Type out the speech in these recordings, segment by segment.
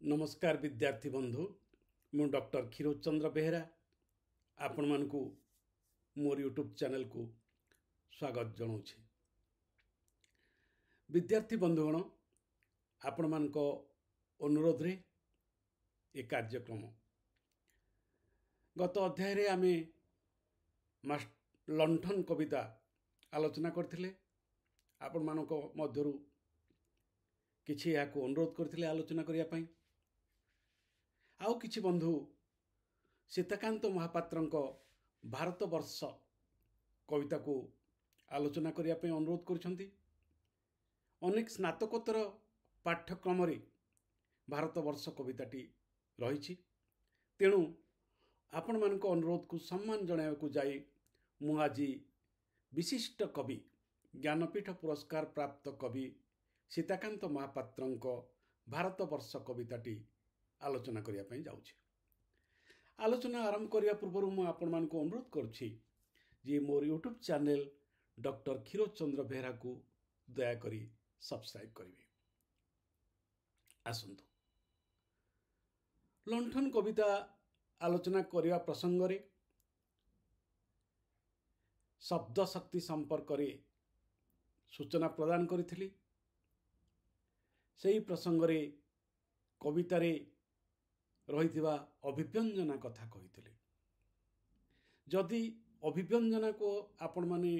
ନମସ୍କାର ବିଦ୍ୟାର୍ଥୀ ବନ୍ଧୁ, ମୁଁ ଡକ୍ଟର କ୍ଷୀରୋଦ ଚନ୍ଦ୍ର ବେହେରା ଆପଣମାନଙ୍କୁ ମୋର ୟୁଟ୍ୟୁବ୍ ଚ୍ୟାନେଲକୁ ସ୍ୱାଗତ ଜଣାଉଛି। ବିଦ୍ୟାର୍ଥୀ ବନ୍ଧୁଗଣ, ଆପଣମାନଙ୍କ ଅନୁରୋଧରେ ଏ କାର୍ଯ୍ୟକ୍ରମ। ଗତ ଅଧ୍ୟାୟରେ ଆମେ ଲଣ୍ଠନ କବିତା ଆଲୋଚନା କରିଥିଲେ। ଆପଣମାନଙ୍କ ମଧ୍ୟରୁ କିଛି ଏହାକୁ ଅନୁରୋଧ କରିଥିଲେ ଆଲୋଚନା କରିବା ପାଇଁ। ଆଉ କିଛି ବନ୍ଧୁ ସୀତାକାନ୍ତ ମହାପାତ୍ରଙ୍କ ଭାରତବର୍ଷ କବିତାକୁ ଆଲୋଚନା କରିବା ପାଇଁ ଅନୁରୋଧ କରିଛନ୍ତି। ଅନେକ ସ୍ନାତକୋତ୍ତର ପାଠ୍ୟକ୍ରମରେ ଭାରତବର୍ଷ କବିତାଟି ରହିଛି। ତେଣୁ ଆପଣମାନଙ୍କ ଅନୁରୋଧକୁ ସମ୍ମାନ ଜଣାଇବାକୁ ଯାଇ ମୁଁ ଆଜି ବିଶିଷ୍ଟ କବି, ଜ୍ଞାନପୀଠ ପୁରସ୍କାର ପ୍ରାପ୍ତ କବି ସୀତାକାନ୍ତ ମହାପାତ୍ରଙ୍କ ଭାରତବର୍ଷ କବିତାଟି ଆଲୋଚନା କରିବା ପାଇଁ ଯାଉଛି। ଆଲୋଚନା ଆରମ୍ଭ କରିବା ପୂର୍ବରୁ ମୁଁ ଆପଣମାନଙ୍କୁ ଅନୁରୋଧ କରୁଛି ଯେ ମୋର ୟୁଟ୍ୟୁବ୍ ଚ୍ୟାନେଲ୍ ଡକ୍ଟର କ୍ଷୀରୋଦ ଚନ୍ଦ୍ର ବେହେରାକୁ ଦୟାକରି ସବସ୍କ୍ରାଇବ୍ କରିବେ। ଆସନ୍ତୁ, ଲଣ୍ଠନ କବିତା ଆଲୋଚନା କରିବା ପ୍ରସଙ୍ଗରେ ଶବ୍ଦ ଶକ୍ତି ସମ୍ପର୍କରେ ସୂଚନା ପ୍ରଦାନ କରିଥିଲି। ସେହି ପ୍ରସଙ୍ଗରେ କବିତାରେ ରହିଥିବା ଅଭିବ୍ୟଞ୍ଜନା କଥା କହିଥିଲି। ଯଦି ଅଭିବ୍ୟଞ୍ଜନାକୁ ଆପଣମାନେ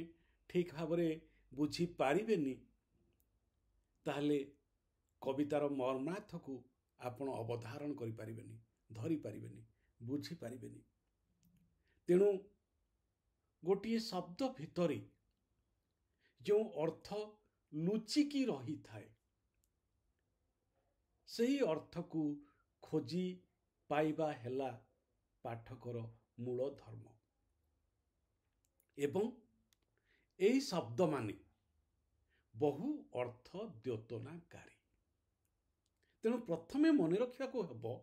ଠିକ୍ ଭାବରେ ବୁଝିପାରିବେନି, ତାହେଲେ କବିତାର ମର୍ମାର୍ଥକୁ ଆପଣ ଅବଧାରଣ କରିପାରିବେନି, ଧରିପାରିବେନି, ବୁଝିପାରିବେନି। ତେଣୁ ଗୋଟିଏ ଶବ୍ଦ ଭିତରେ ଯେଉଁ ଅର୍ଥ ଲୁଚିକି ରହିଥାଏ, ସେହି ଅର୍ଥକୁ ଖୋଜି ପାଇବା ହେଲା ପାଠକର ମୂଳ ଧର୍ମ। ଏବଂ ଏହି ଶବ୍ଦମାନେ ବହୁ ଅର୍ଥ ଦ୍ୟୋତନାକାରୀ। ତେଣୁ ପ୍ରଥମେ ମନେ ରଖିବାକୁ ହେବ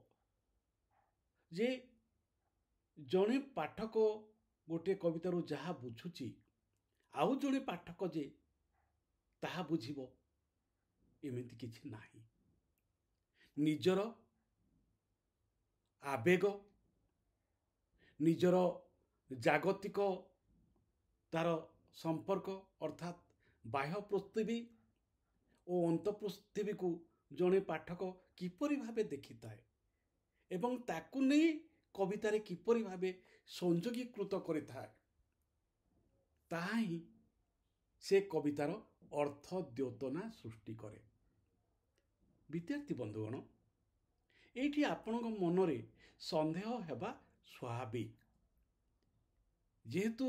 ଯେ ଜଣେ ପାଠକ ଗୋଟିଏ କବିତାରୁ ଯାହା ବୁଝୁଛି, ଆଉ ଜଣେ ପାଠକ ଯେ ତାହା ବୁଝିବ ଏମିତି କିଛି ନାହିଁ। ନିଜର ଆବେଗ, ନିଜର ଜାଗତିକ ତାର ସମ୍ପର୍କ, ଅର୍ଥାତ୍ ବାହ୍ୟ ପୃଥିବୀ ଓ ଅନ୍ତଃପୃଥିବୀକୁ ଜଣେ ପାଠକ କିପରି ଭାବେ ଦେଖିଥାଏ ଏବଂ ତାକୁ ନେଇ କବିତାରେ କିପରି ଭାବେ ସଂଯୋଗୀକୃତ କରିଥାଏ, ତାହା ହିଁ ସେ କବିତାର ଅର୍ଥ ଦ୍ୟୋତନା ସୃଷ୍ଟି କରେ। ବିଦ୍ୟାର୍ଥୀ ବନ୍ଧୁଗଣ, ଏଇଠି ଆପଣଙ୍କ ମନରେ ସନ୍ଦେହ ହେବା ସ୍ୱାଭାବିକ। ଯେହେତୁ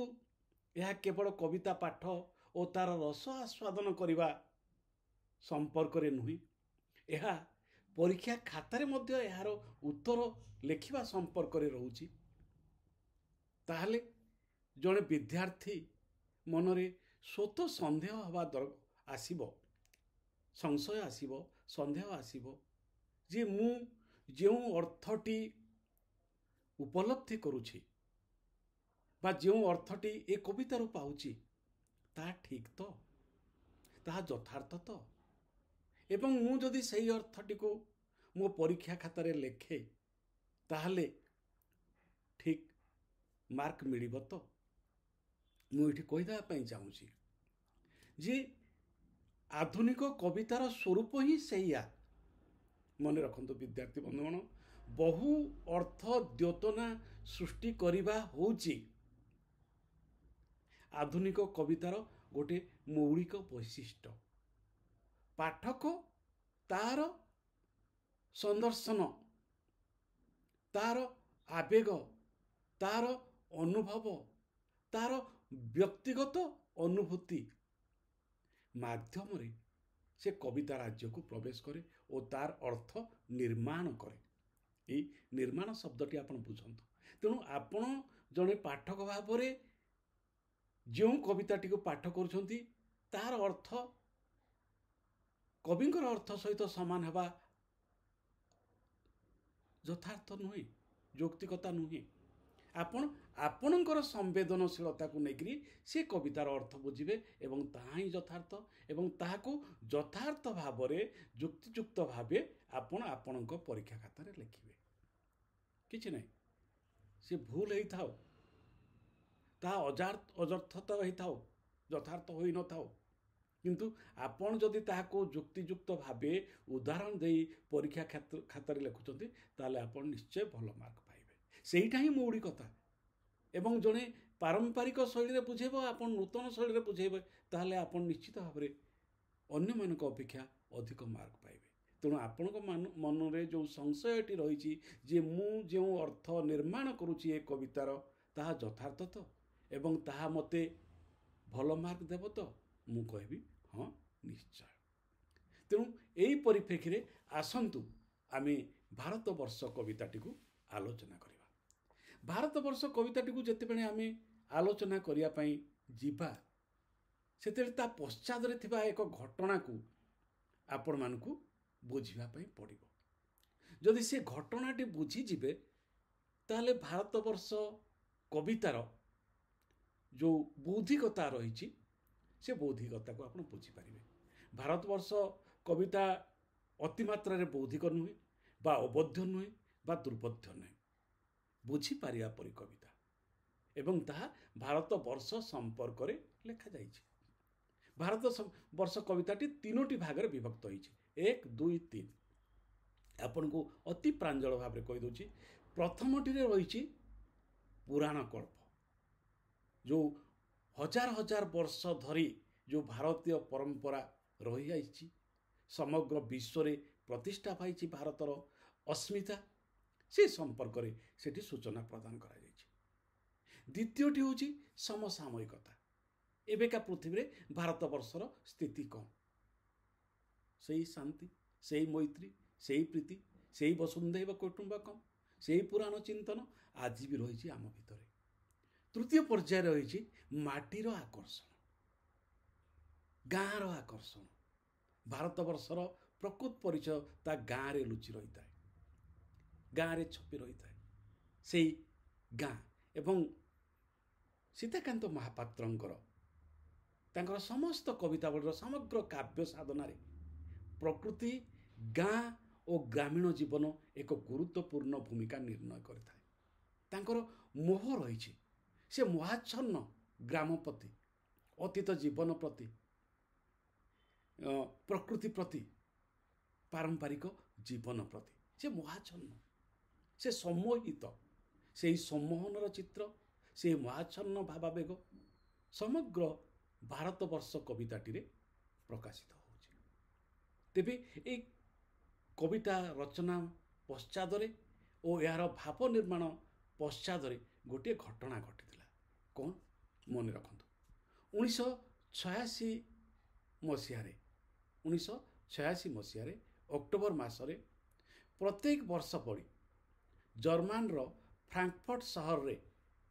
ଏହା କେବଳ କବିତା ପାଠ ଓ ତାର ରସ ଆସ୍ୱାଦନ କରିବା ସମ୍ପର୍କରେ ନୁହେଁ, ଏହା ପରୀକ୍ଷା ଖାତାରେ ମଧ୍ୟ ଏହାର ଉତ୍ତର ଲେଖିବା ସମ୍ପର୍କରେ ରହୁଛି, ତାହେଲେ ଜଣେ ବିଦ୍ୟାର୍ଥୀ ମନରେ ସ୍ୱତଃ ସନ୍ଦେହ ହେବା ଆସିବ, ସଂଶୟ ଆସିବ, ସନ୍ଦେହ ଆସିବ ଯେ ମୁଁ ଯେଉଁ ଅର୍ଥଟି ଉପଲବ୍ଧି କରୁଛି ବା ଯେଉଁ ଅର୍ଥଟି ଏ କବିତାରୁ ପାଉଛି ତାହା ଠିକ୍ ତ, ତାହା ଯଥାର୍ଥ ତ? ଏବଂ ମୁଁ ଯଦି ସେଇ ଅର୍ଥଟିକୁ ମୋ ପରୀକ୍ଷା ଖାତାରେ ଲେଖେ ତାହେଲେ ଠିକ୍ ମାର୍କ ମିଳିବ ତ? ମୁଁ ଏଠି କହିଦେବା ପାଇଁ ଚାହୁଁଛି ଯେ ଆଧୁନିକ କବିତାର ସ୍ୱରୂପ ହିଁ ସେଇଆ। ମନେ ରଖନ୍ତୁ ବିଦ୍ୟାର୍ଥୀ ବନ୍ଧୁଗଣ, ବହୁ ଅର୍ଥ ଦ୍ୟୋତନା ସୃଷ୍ଟି କରିବା ହେଉଛି ଆଧୁନିକ କବିତାର ଗୋଟେ ମୌଳିକ ବୈଶିଷ୍ଟ୍ୟ। ପାଠକ ତାର ସନ୍ଦର୍ଶନ, ତାର ଆବେଗ, ତାର ଅନୁଭବ, ତାର ବ୍ୟକ୍ତିଗତ ଅନୁଭୂତି ମାଧ୍ୟମରେ ସେ କବିତା ରାଜ୍ୟକୁ ପ୍ରବେଶ କରେ ଓ ତାର ଅର୍ଥ ନିର୍ମାଣ କରେ। ଏଇ ନିର୍ମାଣ ଶବ୍ଦଟି ଆପଣ ବୁଝନ୍ତୁ। ତେଣୁ ଆପଣ ଜଣେ ପାଠକ ଭାବରେ ଯେଉଁ କବିତାଟିକୁ ପାଠ କରୁଛନ୍ତି ତାର ଅର୍ଥ କବିଙ୍କର ଅର୍ଥ ସହିତ ସମାନ ହେବା ଯଥାର୍ଥ ନୁହେଁ, ଯୌକ୍ତିକତା ନୁହେଁ। ଆପଣ ଆପଣଙ୍କର ସମ୍ବେଦନଶୀଳତାକୁ ନେଇକରି ସେ କବିତାର ଅର୍ଥ ବୁଝିବେ ଏବଂ ତାହା ହିଁ ଯଥାର୍ଥ, ଏବଂ ତାହାକୁ ଯଥାର୍ଥ ଭାବରେ ଯୁକ୍ତିଯୁକ୍ତ ଭାବେ ଆପଣ ଆପଣଙ୍କ ପରୀକ୍ଷା ଖାତାରେ ଲେଖିବେ। କିଛି ନାହିଁ, ସେ ଭୁଲ ହେଇଥାଉ, ତାହା ଅଯର୍ଥତା ହେଇଥାଉ, ଯଥାର୍ଥ ହୋଇନଥାଉ, କିନ୍ତୁ ଆପଣ ଯଦି ତାହାକୁ ଯୁକ୍ତିଯୁକ୍ତ ଭାବେ ଉଦାହରଣ ଦେଇ ପରୀକ୍ଷା ଖାତାରେ ଲେଖୁଛନ୍ତି, ତାହେଲେ ଆପଣ ନିଶ୍ଚୟ ଭଲ ମାର୍କ ପାଇବେ। ସେଇଟା ହିଁ ମୌଳିକତା। ଏବଂ ଜଣେ ପାରମ୍ପରିକ ଶୈଳୀରେ ବୁଝେଇବ, ଆପଣ ନୂତନ ଶୈଳୀରେ ବୁଝେଇବେ, ତାହେଲେ ଆପଣ ନିଶ୍ଚିତ ଭାବରେ ଅନ୍ୟମାନଙ୍କ ଅପେକ୍ଷା ଅଧିକ ମାର୍କ ପାଇବେ। ତେଣୁ ଆପଣଙ୍କ ମନରେ ଯେଉଁ ସଂଶୟଟି ରହିଛି ଯେ ମୁଁ ଯେଉଁ ଅର୍ଥ ନିର୍ମାଣ କରୁଛି ଏ କବିତାର, ତାହା ଯଥାର୍ଥ ତ ଏବଂ ତାହା ମୋତେ ଭଲ ମାର୍କ ଦେବ ତ, ମୁଁ କହିବି ହଁ ନିଶ୍ଚୟ। ତେଣୁ ଏହି ପରିପ୍ରେକ୍ଷୀରେ ଆସନ୍ତୁ ଆମେ ଭାରତବର୍ଷ କବିତାଟିକୁ ଆଲୋଚନା କରିବା। ଭାରତବର୍ଷ କବିତାଟିକୁ ଯେତେବେଳେ ଆମେ ଆଲୋଚନା କରିବା ପାଇଁ ଯିବା, ସେତେବେଳେ ତା ପଶ୍ଚାତରେ ଥିବା ଏକ ଘଟଣାକୁ ଆପଣମାନଙ୍କୁ ବୁଝିବା ପାଇଁ ପଡ଼ିବ। ଯଦି ସେ ଘଟଣାଟି ବୁଝିଯିବେ, ତାହେଲେ ଭାରତବର୍ଷ କବିତାର ଯେଉଁ ବୌଦ୍ଧିକତା ରହିଛି, ସେ ବୌଦ୍ଧିକତାକୁ ଆପଣ ବୁଝିପାରିବେ। ଭାରତବର୍ଷ କବିତା ଅତିମାତ୍ରାରେ ବୌଦ୍ଧିକ ନୁହେଁ ବା ଅବୋଧ୍ୟ ନୁହେଁ ବା ଦୁର୍ବୋଧ୍ୟ ନୁହେଁ, ବୁଝିପାରିବା ପରି କବିତା, ଏବଂ ତାହା ଭାରତବର୍ଷ ସମ୍ପର୍କରେ ଲେଖାଯାଇଛି। ଭାରତ ବର୍ଷ କବିତାଟି ତିନୋଟି ଭାଗରେ ବିଭକ୍ତ ହୋଇଛି, 1, 2, 3। ଆପଣଙ୍କୁ ଅତି ପ୍ରାଞ୍ଜଳ ଭାବରେ କହିଦେଉଛି। ପ୍ରଥମଟିରେ ରହିଛି ପୁରାଣ କଳ୍ପ, ଯେଉଁ ହଜାର ହଜାର ବର୍ଷ ଧରି ଯେଉଁ ଭାରତୀୟ ପରମ୍ପରା ରହିଯାଇଛି, ସମଗ୍ର ବିଶ୍ୱରେ ପ୍ରତିଷ୍ଠା ପାଇଛି ଭାରତର ଅସ୍ମିତା, ସେ ସମ୍ପର୍କରେ ସେଠି ସୂଚନା ପ୍ରଦାନ କରାଯାଇଛି। ଦ୍ୱିତୀୟଟି ହେଉଛି ସମସାମୟିକତା, ଏବେକା ପୃଥିବୀରେ ଭାରତବର୍ଷର ସ୍ଥିତି କ'ଣ, ସେଇ ଶାନ୍ତି, ସେଇ ମୈତ୍ରୀ, ସେଇ ପ୍ରୀତି, ସେଇ ବସୁନ୍ଧୈବ କୁଟୁମ୍ବକମ୍, ସେଇ ପୁରାଣ ଚିନ୍ତନ ଆଜି ବି ରହିଛି ଆମ ଭିତରେ। ତୃତୀୟ ପର୍ଯ୍ୟାୟରେ ରହିଛି ମାଟିର ଆକର୍ଷଣ, ଗାଁର ଆକର୍ଷଣ। ଭାରତବର୍ଷର ପ୍ରକୃତ ପରିଚୟ ତା ଗାଁରେ ଲୁଚି ରହିଥାଏ, ଗାଁରେ ଛପି ରହିଥାଏ ସେଇ ଗାଁ। ଏବଂ ସୀତାକାନ୍ତ ମହାପାତ୍ରଙ୍କର ତାଙ୍କର ସମସ୍ତ କବିତାବଳୀର ସମଗ୍ର କାବ୍ୟ ସାଧନାରେ ପ୍ରକୃତି, ଗାଁ ଓ ଗ୍ରାମୀଣ ଜୀବନ ଏକ ଗୁରୁତ୍ୱପୂର୍ଣ୍ଣ ଭୂମିକା ନିର୍ଣ୍ଣୟ କରିଥାଏ। ତାଙ୍କର ମୋହ ରହିଛି, ସେ ମୋହାଚ୍ଛନ୍ନ ଗ୍ରାମ ପ୍ରତି, ଅତୀତ ଜୀବନ ପ୍ରତି, ପ୍ରକୃତି ପ୍ରତି, ପାରମ୍ପରିକ ଜୀବନ ପ୍ରତି ସେ ମୋହାଚ୍ଛନ୍ନ, ସେ ସମ୍ମୋହିତ। ସେହି ସମ୍ମୋହନର ଚିତ୍ର, ସେହି ମୋହାଚ୍ଛନ୍ନ ଭାବାବେଗ ସମଗ୍ର ଭାରତବର୍ଷ କବିତାଟିରେ ପ୍ରକାଶିତ ହେଉଛି। ତେବେ ଏଇ କବିତା ରଚନା ପଶ୍ଚାତରେ ଓ ଏହାର ଭାବ ନିର୍ମାଣ ପଶ୍ଚାତରେ ଗୋଟିଏ ଘଟଣା ଘଟିଥିଲା। କ'ଣ ମନେ ରଖନ୍ତୁ, 1986 ମସିହାରେ, 1986 ମସିହାରେ ଅକ୍ଟୋବର ମାସରେ ପ୍ରତ୍ୟେକ ବର୍ଷ ପରି ଜର୍ମାନର ଫ୍ରାଙ୍କଫର୍ଟ ସହରରେ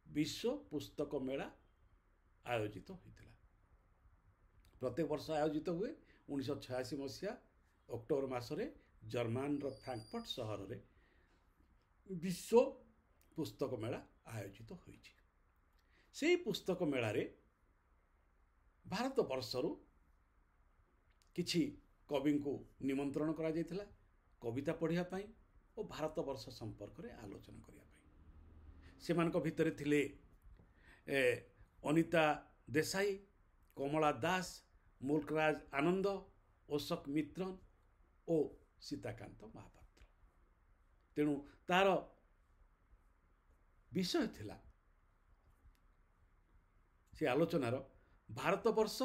ବିଶ୍ୱ ପୁସ୍ତକ ମେଳା ଆୟୋଜିତ ହୋଇଥିଲା। ପ୍ରତ୍ୟେକ ବର୍ଷ ଆୟୋଜିତ ହୁଏ। 1986 ମସିହା ଅକ୍ଟୋବର ମାସରେ ଜର୍ମାନର ଫ୍ରାଙ୍କଫର୍ଟ ସହରରେ ବିଶ୍ୱ ପୁସ୍ତକ ମେଳା ଆୟୋଜିତ ହୋଇଛି। ସେଇ ପୁସ୍ତକ ମେଳାରେ ଭାରତବର୍ଷରୁ କିଛି କବିଙ୍କୁ ନିମନ୍ତ୍ରଣ କରାଯାଇଥିଲା କବିତା ପଢ଼ିବା ପାଇଁ ଓ ଭାରତବର୍ଷ ସମ୍ପର୍କରେ ଆଲୋଚନା କରିବା ପାଇଁ। ସେମାନଙ୍କ ଭିତରେ ଥିଲେ ଅନିତା ଦେଶାଇ, କମଳା ଦାସ, ମୁଲ୍କରାଜ ଆନନ୍ଦ, ଅଶୋକ ମିତ୍ରନ ଓ ସୀତାକାନ୍ତ ମହାପାତ୍ର। ତେଣୁ ତାର ବିଷୟ ଥିଲା ସେ ଆଲୋଚନାର ଭାରତବର୍ଷ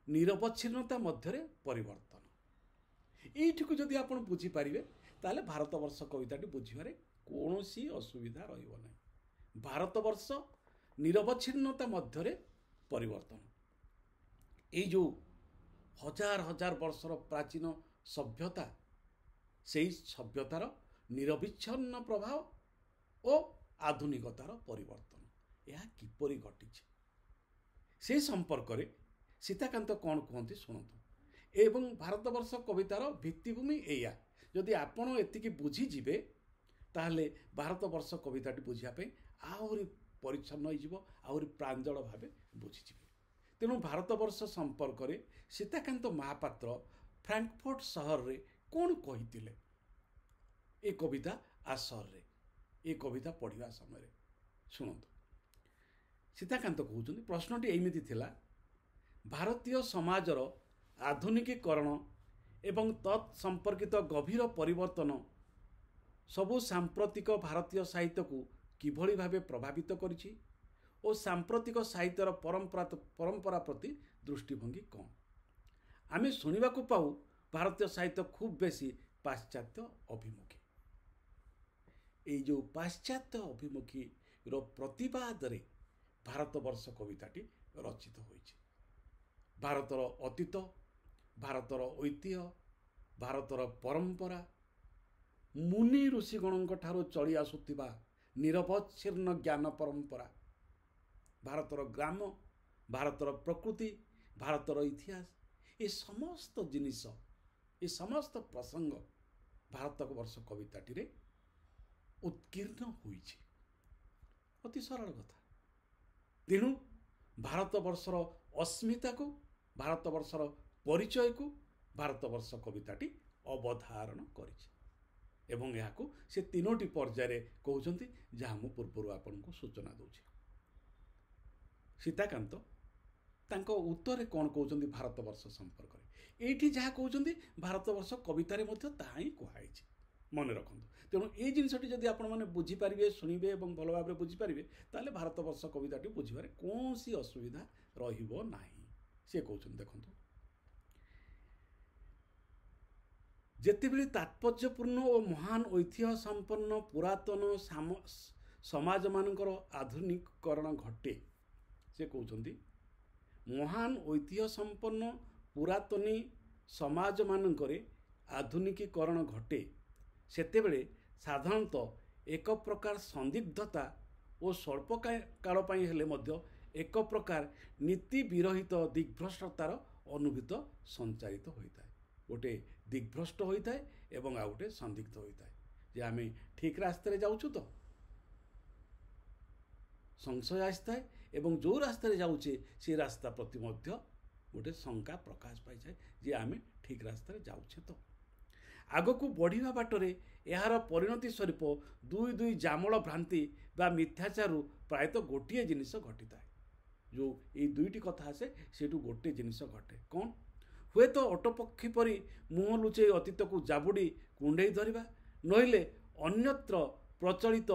ନିରବଚ୍ଛିନ୍ନତା ମଧ୍ୟରେ ପରିବର୍ତ୍ତନ। ଏଇଠିକୁ ଯଦି ଆପଣ ବୁଝିପାରିବେ, ତାହେଲେ ଭାରତବର୍ଷ କବିତାଟି ବୁଝିବାରେ କୌଣସି ଅସୁବିଧା ରହିବ ନାହିଁ। ଭାରତବର୍ଷ ନିରବଚ୍ଛିନ୍ନତା ମଧ୍ୟରେ ପରିବର୍ତ୍ତନ, ଏଇ ଯେଉଁ ହଜାର ହଜାର ବର୍ଷର ପ୍ରାଚୀନ ସଭ୍ୟତା, ସେଇ ସଭ୍ୟତାର ନିରବିଚ୍ଛିନ୍ନ ପ୍ରଭାବ ଓ ଆଧୁନିକତାର ପରିବର୍ତ୍ତନ, ଏହା କିପରି ଘଟିଛି ସେ ସମ୍ପର୍କରେ ସୀତାକାନ୍ତ କ'ଣ କୁହନ୍ତି ଶୁଣନ୍ତୁ। ଏବଂ ଭାରତବର୍ଷ କବିତାର ଭିତ୍ତିଭୂମି ଏଇଆ, ଯଦି ଆପଣ ଏତିକି ବୁଝିଯିବେ ତାହେଲେ ଭାରତବର୍ଷ କବିତାଟି ବୁଝିବା ପାଇଁ ଆହୁରି ପରିଚ୍ଛନ୍ନ ହୋଇଯିବ, ଆହୁରି ପ୍ରାଞ୍ଜଳ ଭାବେ ବୁଝିଯିବେ। ତେଣୁ ଭାରତବର୍ଷ ସମ୍ପର୍କରେ ସୀତାକାନ୍ତ ମହାପାତ୍ର ଫ୍ରାଙ୍କଫୋର୍ଟ ସହରରେ କ'ଣ କହିଥିଲେ ଏ କବିତା ଆସରରେ, ଏ କବିତା ପଢ଼ିବା ସମୟରେ ଶୁଣନ୍ତୁ। ସୀତାକାନ୍ତ କହୁଛନ୍ତି, ପ୍ରଶ୍ନଟି ଏମିତି ଥିଲା, ଭାରତୀୟ ସମାଜର ଆଧୁନିକୀକରଣ ଏବଂ ତତ୍ ସମ୍ପର୍କିତ ଗଭୀର ପରିବର୍ତ୍ତନ ସବୁ ସାମ୍ପ୍ରତିକ ଭାରତୀୟ ସାହିତ୍ୟକୁ କିଭଳି ଭାବେ ପ୍ରଭାବିତ କରିଛି ଓ ସାମ୍ପ୍ରତିକ ସାହିତ୍ୟର ପରମ୍ପରା ପ୍ରତି ଦୃଷ୍ଟିଭଙ୍ଗୀ କ'ଣ? ଆମେ ଶୁଣିବାକୁ ପାଉ ଭାରତୀୟ ସାହିତ୍ୟ ଖୁବ୍ ବେଶୀ ପାଶ୍ଚାତ୍ୟ ଅଭିମୁଖୀ। ଏଇ ଯେଉଁ ପାଶ୍ଚାତ୍ୟ ଅଭିମୁଖୀର ପ୍ରତିବାଦରେ ଭାରତବର୍ଷ କବିତାଟି ରଚିତ ହୋଇଛି। ଭାରତର ଅତୀତ, ଭାରତର ଐତିହ୍ୟ, ଭାରତର ପରମ୍ପରା, ମୁନି ଋଷିଗଣଙ୍କ ଠାରୁ ଚଳି ଆସୁଥିବା ନିରବଚ୍ଛିନ୍ନ ଜ୍ଞାନ ପରମ୍ପରା, ଭାରତର ଗ୍ରାମ, ଭାରତର ପ୍ରକୃତି, ଭାରତର ଇତିହାସ, ଏ ସମସ୍ତ ଜିନିଷ, ଏ ସମସ୍ତ ପ୍ରସଙ୍ଗ ଭାରତବର୍ଷ କବିତାଟିରେ ଉତ୍କୀର୍ଣ୍ଣ ହୋଇଛି। ଅତି ସରଳ କଥା। ତେଣୁ ଭାରତବର୍ଷର ଅସ୍ମିତାକୁ, ଭାରତବର୍ଷର ପରିଚୟକୁ ଭାରତବର୍ଷ କବିତାଟି ଅବଧାରଣ କରିଛି ଏବଂ ଏହାକୁ ସେ ତିନୋଟି ପର୍ଯ୍ୟାୟରେ କହୁଛନ୍ତି, ଯାହା ମୁଁ ପୂର୍ବରୁ ଆପଣଙ୍କୁ ସୂଚନା ଦେଉଛି। ସୀତାକାନ୍ତ ତାଙ୍କ ଉତ୍ତରରେ କ'ଣ କହୁଛନ୍ତି ଭାରତବର୍ଷ ସମ୍ପର୍କରେ? ଏଇଠି ଯାହା କହୁଛନ୍ତି ଭାରତବର୍ଷ କବିତାରେ ମଧ୍ୟ ତାହା ହିଁ କୁହାଯାଇଛି, ମନେ ରଖନ୍ତୁ। ତେଣୁ ଏଇ ଜିନିଷଟି ଯଦି ଆପଣମାନେ ବୁଝିପାରିବେ, ଶୁଣିବେ ଏବଂ ଭଲ ଭାବରେ ବୁଝିପାରିବେ, ତାହେଲେ ଭାରତବର୍ଷ କବିତାଟି ବୁଝିବାରେ କୌଣସି ଅସୁବିଧା ରହିବ ନାହିଁ। ସେ କହୁଛନ୍ତି, ଦେଖନ୍ତୁ, ଯେତେବେଳେ ତାତ୍ପର୍ଯ୍ୟପୂର୍ଣ୍ଣ ଓ ମହାନ ଐତିହ୍ୟ ସମ୍ପନ୍ନ ପୁରାତନ ସମାଜମାନଙ୍କର ଆଧୁନିକୀକରଣ ଘଟେ, ସେ କହୁଛନ୍ତି ମହାନ ଐତିହ୍ୟ ସମ୍ପନ୍ନ ପୁରାତନୀ ସମାଜମାନଙ୍କରେ ଆଧୁନିକୀକରଣ ଘଟେ, ସେତେବେଳେ ସାଧାରଣତଃ ଏକ ପ୍ରକାର ସନ୍ଦିଗ୍ଧତା ଓ ସ୍ୱଳ୍ପ କାଳ ପାଇଁ ହେଲେ ମଧ୍ୟ ଏକ ପ୍ରକାର ନୀତି ବିରହିତ ଦିଗ୍ଭ୍ରଷ୍ଟତାର ଅନୁଭୂତ ସଞ୍ଚାରିତ ହୋଇଥାଏ। ଗୋଟେ ଦିଗ୍ଭ୍ରଷ୍ଟ ହୋଇଥାଏ ଏବଂ ଆଉ ଗୋଟେ ସନ୍ଦିଗ୍ଧ ହୋଇଥାଏ ଯେ ଆମେ ଠିକ୍ ରାସ୍ତାରେ ଯାଉଛୁ ତ, ସଂଶୟ ଆସିଥାଏ ଏବଂ ଯେଉଁ ରାସ୍ତାରେ ଯାଉଛେ ସେ ରାସ୍ତା ପ୍ରତି ମଧ୍ୟ ଗୋଟେ ଶଙ୍କା ପ୍ରକାଶ ପାଇଥାଏ ଯେ ଆମେ ଠିକ୍ ରାସ୍ତାରେ ଯାଉଛେ ତ। ଆଗକୁ ବଢ଼ିବା ବାଟରେ ଏହାର ପରିଣତି ସ୍ୱରୂପ ଦୁଇ ଦୁଇ ଜାମଳ ଭ୍ରାନ୍ତି ବା ମିଥ୍ୟାଚାରରୁ ପ୍ରାୟତଃ ଗୋଟିଏ ଜିନିଷ ଘଟିଥାଏ। ଯେଉଁ ଏଇ ଦୁଇଟି କଥା ଆସେ ସେଇଠୁ ଗୋଟିଏ ଜିନିଷ ଘଟେ। କ'ଣ? ହୁଏତ ଓଟପକ୍ଷୀ ପରି ମୁହଁ ଲୁଚେଇ ଅତୀତକୁ ଜାବୁଡ଼ି କୁଣ୍ଢେଇ ଧରିବା, ନଇଲେ ଅନ୍ୟତ୍ର ପ୍ରଚଳିତ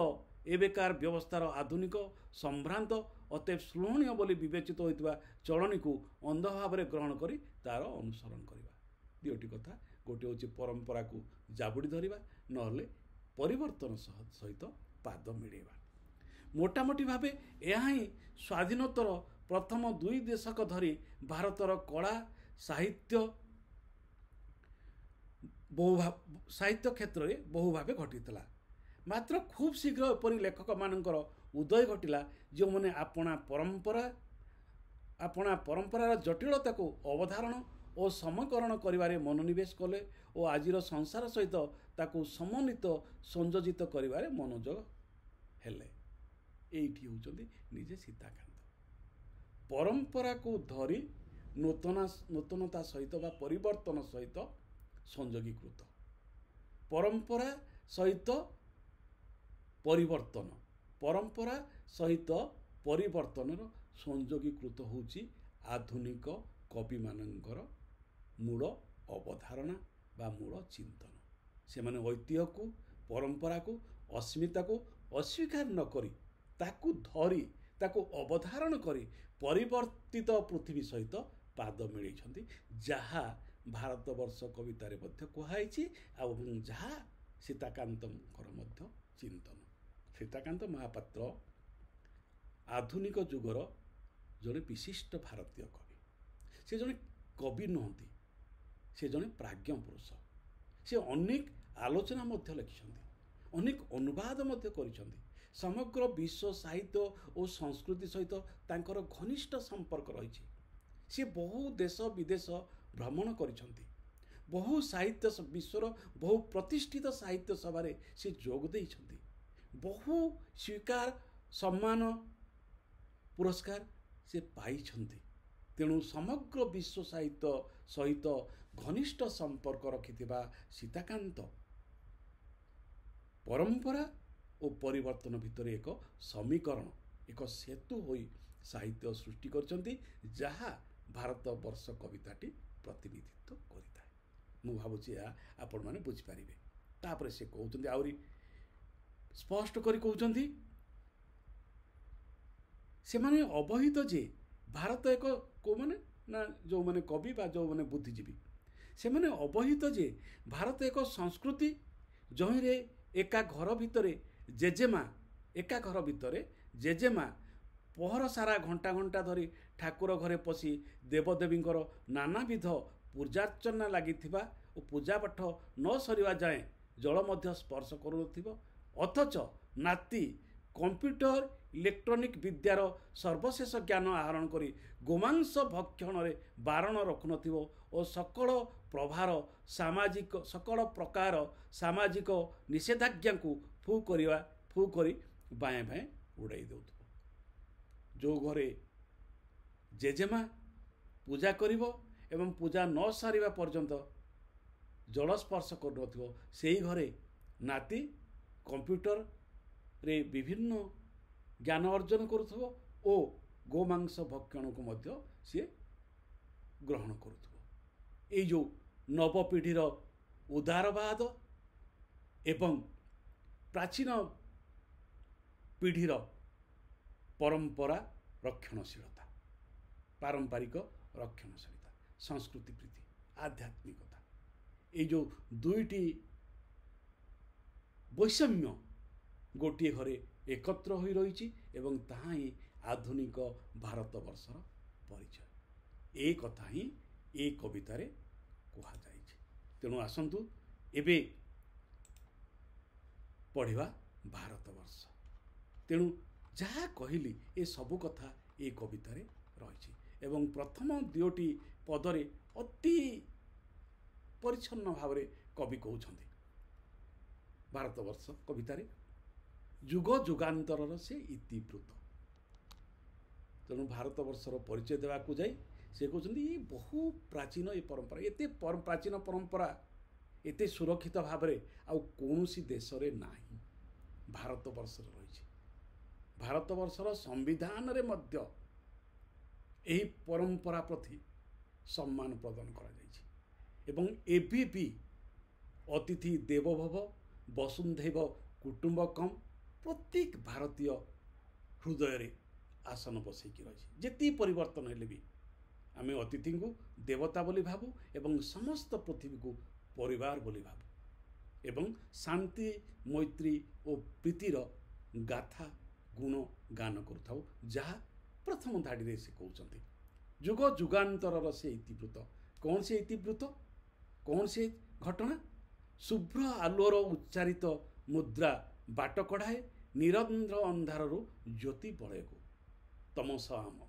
ଏବେକାର ବ୍ୟବସ୍ଥାର ଆଧୁନିକ ସମ୍ଭ୍ରାନ୍ତ ଅତେ ସ୍ପୃହଣୀୟ ବୋଲି ବିବେଚିତ ହୋଇଥିବା ଚଳଣିକୁ ଅନ୍ଧ ଭାବରେ ଗ୍ରହଣ କରି ତା'ର ଅନୁସରଣ କରିବା। ଦୁଇଟି କଥା, ଗୋଟିଏ ହେଉଛି ପରମ୍ପରାକୁ ଜାବୁଡ଼ି ଧରିବା, ନହେଲେ ପରିବର୍ତ୍ତନ ସହିତ ପାଦ ମିଳାଇବା। ମୋଟାମୋଟି ଭାବେ ଏହା ହିଁ ସ୍ୱାଧୀନୋତ୍ତର ପ୍ରଥମ 2 ଦଶକ ଧରି ଭାରତର କଳା ସାହିତ୍ୟ ସାହିତ୍ୟ କ୍ଷେତ୍ରରେ ବହୁ ଭାବେ ଘଟିଥିଲା। ମାତ୍ର ଖୁବ୍ ଶୀଘ୍ର ଏପରି ଲେଖକମାନଙ୍କର ଉଦୟ ଘଟିଲା ଯେଉଁମାନେ ଆପଣା ପରମ୍ପରାର ଜଟିଳତାକୁ ଅବଧାରଣ ଓ ସମୀକରଣ କରିବାରେ ମନୋନିବେଶ କଲେ ଓ ଆଜିର ସଂସାର ସହିତ ତାକୁ ସମନ୍ୱିତ ସଂଯୋଜିତ କରିବାରେ ମନୋଯୋଗ ହେଲେ। ଏଇଠି ହେଉଛନ୍ତି ନିଜେ ସୀତାକାନ୍ତ। ପରମ୍ପରାକୁ ଧରି ନୂତନତା ସହିତ ବା ପରିବର୍ତ୍ତନ ସହିତ ସଂଯୋଗୀକୃତ, ପରମ୍ପରା ସହିତ ପରିବର୍ତ୍ତନ, ପରମ୍ପରା ସହିତ ପରିବର୍ତ୍ତନର ସଂଯୋଗୀକୃତ ହେଉଛି ଆଧୁନିକ କବିମାନଙ୍କର ମୂଳ ଅବଧାରଣା ବା ମୂଳ ଚିନ୍ତନ। ସେମାନେ ଐତିହ୍ୟକୁ, ପରମ୍ପରାକୁ, ଅସ୍ମିତାକୁ ଅସ୍ୱୀକାର ନ କରି ତାକୁ ଧରି, ତାକୁ ଅବଧାରଣ କରି ପରିବର୍ତ୍ତିତ ପୃଥିବୀ ସହିତ ପାଦ ମିଳେଇଛନ୍ତି, ଯାହା ଭାରତବର୍ଷ କବିତାରେ ମଧ୍ୟ କୁହାହେଇଛି ଆଉ ଯାହା ସୀତାକାନ୍ତଙ୍କର ମଧ୍ୟ ଚିନ୍ତନ। ସୀତାକାନ୍ତ ମହାପାତ୍ର ଆଧୁନିକ ଯୁଗର ଜଣେ ବିଶିଷ୍ଟ ଭାରତୀୟ କବି। ସେ ଜଣେ କବି ନୁହନ୍ତି, ସେ ଜଣେ ପ୍ରାଜ୍ଞ ପୁରୁଷ। ସେ ଅନେକ ଆଲୋଚନା ମଧ୍ୟ ଲେଖିଛନ୍ତି, ଅନେକ ଅନୁବାଦ ମଧ୍ୟ କରିଛନ୍ତି। ସମଗ୍ର ବିଶ୍ୱ ସାହିତ୍ୟ ଓ ସଂସ୍କୃତି ସହିତ ତାଙ୍କର ଘନିଷ୍ଠ ସମ୍ପର୍କ ରହିଛି। ସେ ବହୁ ଦେଶ ବିଦେଶ ଭ୍ରମଣ କରିଛନ୍ତି, ବହୁ ସାହିତ୍ୟ ବିଶ୍ୱର ବହୁ ପ୍ରତିଷ୍ଠିତ ସାହିତ୍ୟ ସଭାରେ ସେ ଯୋଗ ଦେଇଛନ୍ତି, ବହୁ ସ୍ୱୀକାର ସମ୍ମାନ ପୁରସ୍କାର ସେ ପାଇଛନ୍ତି। ତେଣୁ ସମଗ୍ର ବିଶ୍ୱ ସାହିତ୍ୟ ସହିତ ଘନିଷ୍ଠ ସମ୍ପର୍କ ରଖିଥିବା ସୀତାକାନ୍ତ ପରମ୍ପରା ଓ ପରିବର୍ତ୍ତନ ଭିତରେ ଏକ ସମୀକରଣ, ଏକ ସେତୁ ହୋଇ ସାହିତ୍ୟ ସୃଷ୍ଟି କରିଛନ୍ତି, ଯାହା ଭାରତବର୍ଷ କବିତାଟି ପ୍ରତିନିଧିତ୍ୱ କରିଥାଏ। ମୁଁ ଭାବୁଛି ଏହା ଆପଣମାନେ ବୁଝିପାରିବେ। ତାପରେ ସେ କହୁଛନ୍ତି, ଆହୁରି ସ୍ପଷ୍ଟ କରି କହୁଛନ୍ତି, ସେମାନେ ଅବହିତ ଯେ ଭାରତ ଏକ, କେଉଁମାନେ ନା ଯେଉଁମାନେ କବି ବା ଯେଉଁମାନେ ବୁଦ୍ଧିଜୀବୀ, ସେମାନେ ଅବହିତ ଯେ ଭାରତ ଏକ ସଂସ୍କୃତି ଯହିଁରେ ଏକା ଘର ଭିତରେ ଜେଜେମା, ଏକା ଘର ଭିତରେ ଜେଜେମା ପହର ସାରା ଘଣ୍ଟା ଘଣ୍ଟା ଧରି ଠାକୁର ଘରେ ପଶି ଦେବଦେବୀଙ୍କର ନାନାବିଧ ପୂଜାର୍ଚ୍ଚନା ଲାଗିଥିବା ଓ ପୂଜାପାଠ ନ ସରିବା ଯାଏଁ ଜଳ ମଧ୍ୟ ସ୍ପର୍ଶ କରୁନଥିବ, ଅଥଚ ନାତି କମ୍ପ୍ୟୁଟର ଇଲେକ୍ଟ୍ରୋନିକ୍ ବିଦ୍ୟାର ସର୍ବଶେଷ ଜ୍ଞାନ ଆହରଣ କରି ଗୋମାଂସ ଭକ୍ଷଣରେ ବାରଣ ରଖୁନଥିବ ଓ ସକଳ ପ୍ରଭାର ସାମାଜିକ ସକଳ ପ୍ରକାର ସାମାଜିକ ନିଷେଧାଜ୍ଞାକୁ ଫୁ କରି ବାଏଁ ବାଏଁ ଉଡ଼ାଇ ଦେଉଥିବ। ଯେଉଁ ଘରେ ଜେଜେମା ପୂଜା କରିବ ଏବଂ ପୂଜା ନ ସାରିବା ପର୍ଯ୍ୟନ୍ତ ଜଳ ସ୍ପର୍ଶ କରୁନଥିବ, ସେଇ ଘରେ ନାତି କମ୍ପ୍ୟୁଟରରେ ବିଭିନ୍ନ ଜ୍ଞାନ ଅର୍ଜନ କରୁଥିବ ଓ ଗୋମାଂସ ଭକ୍ଷଣକୁ ମଧ୍ୟ ସିଏ ଗ୍ରହଣ କରୁଥିବ। ଏଇ ଯେଉଁ ନବପିଢ଼ିର ଉଦାରବାଦ ଏବଂ ପ୍ରାଚୀନ ପିଢ଼ିର ପରମ୍ପରା ରକ୍ଷଣଶୀଳତା, ପାରମ୍ପରିକ ରକ୍ଷଣଶୀଳତା, ସଂସ୍କୃତି ପ୍ରୀତି, ଆଧ୍ୟାତ୍ମିକତା, ଏଇ ଯେଉଁ ଦୁଇଟି ବୈଷମ୍ୟ ଗୋଟିଏ ଘରେ ଏକତ୍ର ହୋଇ ରହିଛି ଏବଂ ତାହା ହିଁ ଆଧୁନିକ ଭାରତବର୍ଷର ପରିଚୟ। ଏ କଥା ହିଁ ଏ କବିତାରେ କୁହାଯାଇଛି। ତେଣୁ ଆସନ୍ତୁ ଏବେ ପଢ଼ିବା ଭାରତବର୍ଷ। ତେଣୁ ଯାହା କହିଲି ଏ ସବୁ କଥା ଏ କବିତାରେ ରହିଛି ଏବଂ ପ୍ରଥମ ଦୁଇଟି ପଦରେ ଅତି ପରିଚ୍ଛନ୍ନ ଭାବରେ କବି କହୁଛନ୍ତି ଭାରତବର୍ଷ କବିତାରେ ଯୁଗ ଯୁଗାନ୍ତରର ସେ ଇତିବୃତ୍ତ। ତେଣୁ ଭାରତବର୍ଷର ପରିଚୟ ଦେବାକୁ ଯାଇ ସେ କହୁଛନ୍ତି ଏ ବହୁ ପ୍ରାଚୀନ ଏ ପରମ୍ପରା, ଏତେ ପ୍ରାଚୀନ ପରମ୍ପରା ଏତେ ସୁରକ୍ଷିତ ଭାବରେ ଆଉ କୌଣସି ଦେଶରେ ନାହିଁ, ଭାରତବର୍ଷରେ ରହିଛି। ଭାରତବର୍ଷର ସମ୍ବିଧାନରେ ମଧ୍ୟ ଏହି ପରମ୍ପରା ପ୍ରତି ସମ୍ମାନ ପ୍ରଦାନ କରାଯାଇଛି ଏବଂ ଏବେ ବି ଅତିଥି ଦେବୋଭବ ବସୁନ୍ଧୈବ କୁଟୁମ୍ବକମ୍ ପ୍ରତ୍ୟେକ ଭାରତୀୟ ହୃଦୟରେ ଆସନ ବସେଇକି ରହିଛି। ଯେତିକି ପରିବର୍ତ୍ତନ ହେଲେ ବି ଆମେ ଅତିଥିଙ୍କୁ ଦେବତା ବୋଲି ଭାବୁ ଏବଂ ସମସ୍ତ ପୃଥିବୀକୁ ପରିବାର ବୋଲି ଭାବୁ ଏବଂ ଶାନ୍ତି, ମୈତ୍ରୀ ଓ ପ୍ରୀତିର ଗାଥା ଗୁଣ ଗାନ କରୁଥାଉ, ଯାହା ପ୍ରଥମ ଧାଡ଼ିରେ ସେ କହୁଛନ୍ତି। ଯୁଗ ଯୁଗାନ୍ତରର ସେ ଇତିବୃତ୍ତ। କ'ଣ ସେ ଇତିବୃତ୍ତ? କ'ଣ ସେ ଘଟଣା? ଶୁଭ୍ର ଆଲୁଅର ଉଚ୍ଚାରିତ ମୁଦ୍ରା ବାଟ କଢ଼ାଏ ନିରନ୍ଧ୍ର ଅନ୍ଧାରରୁ ଜ୍ୟୋତି ବଳୟକୁ। ତମସ ଆମ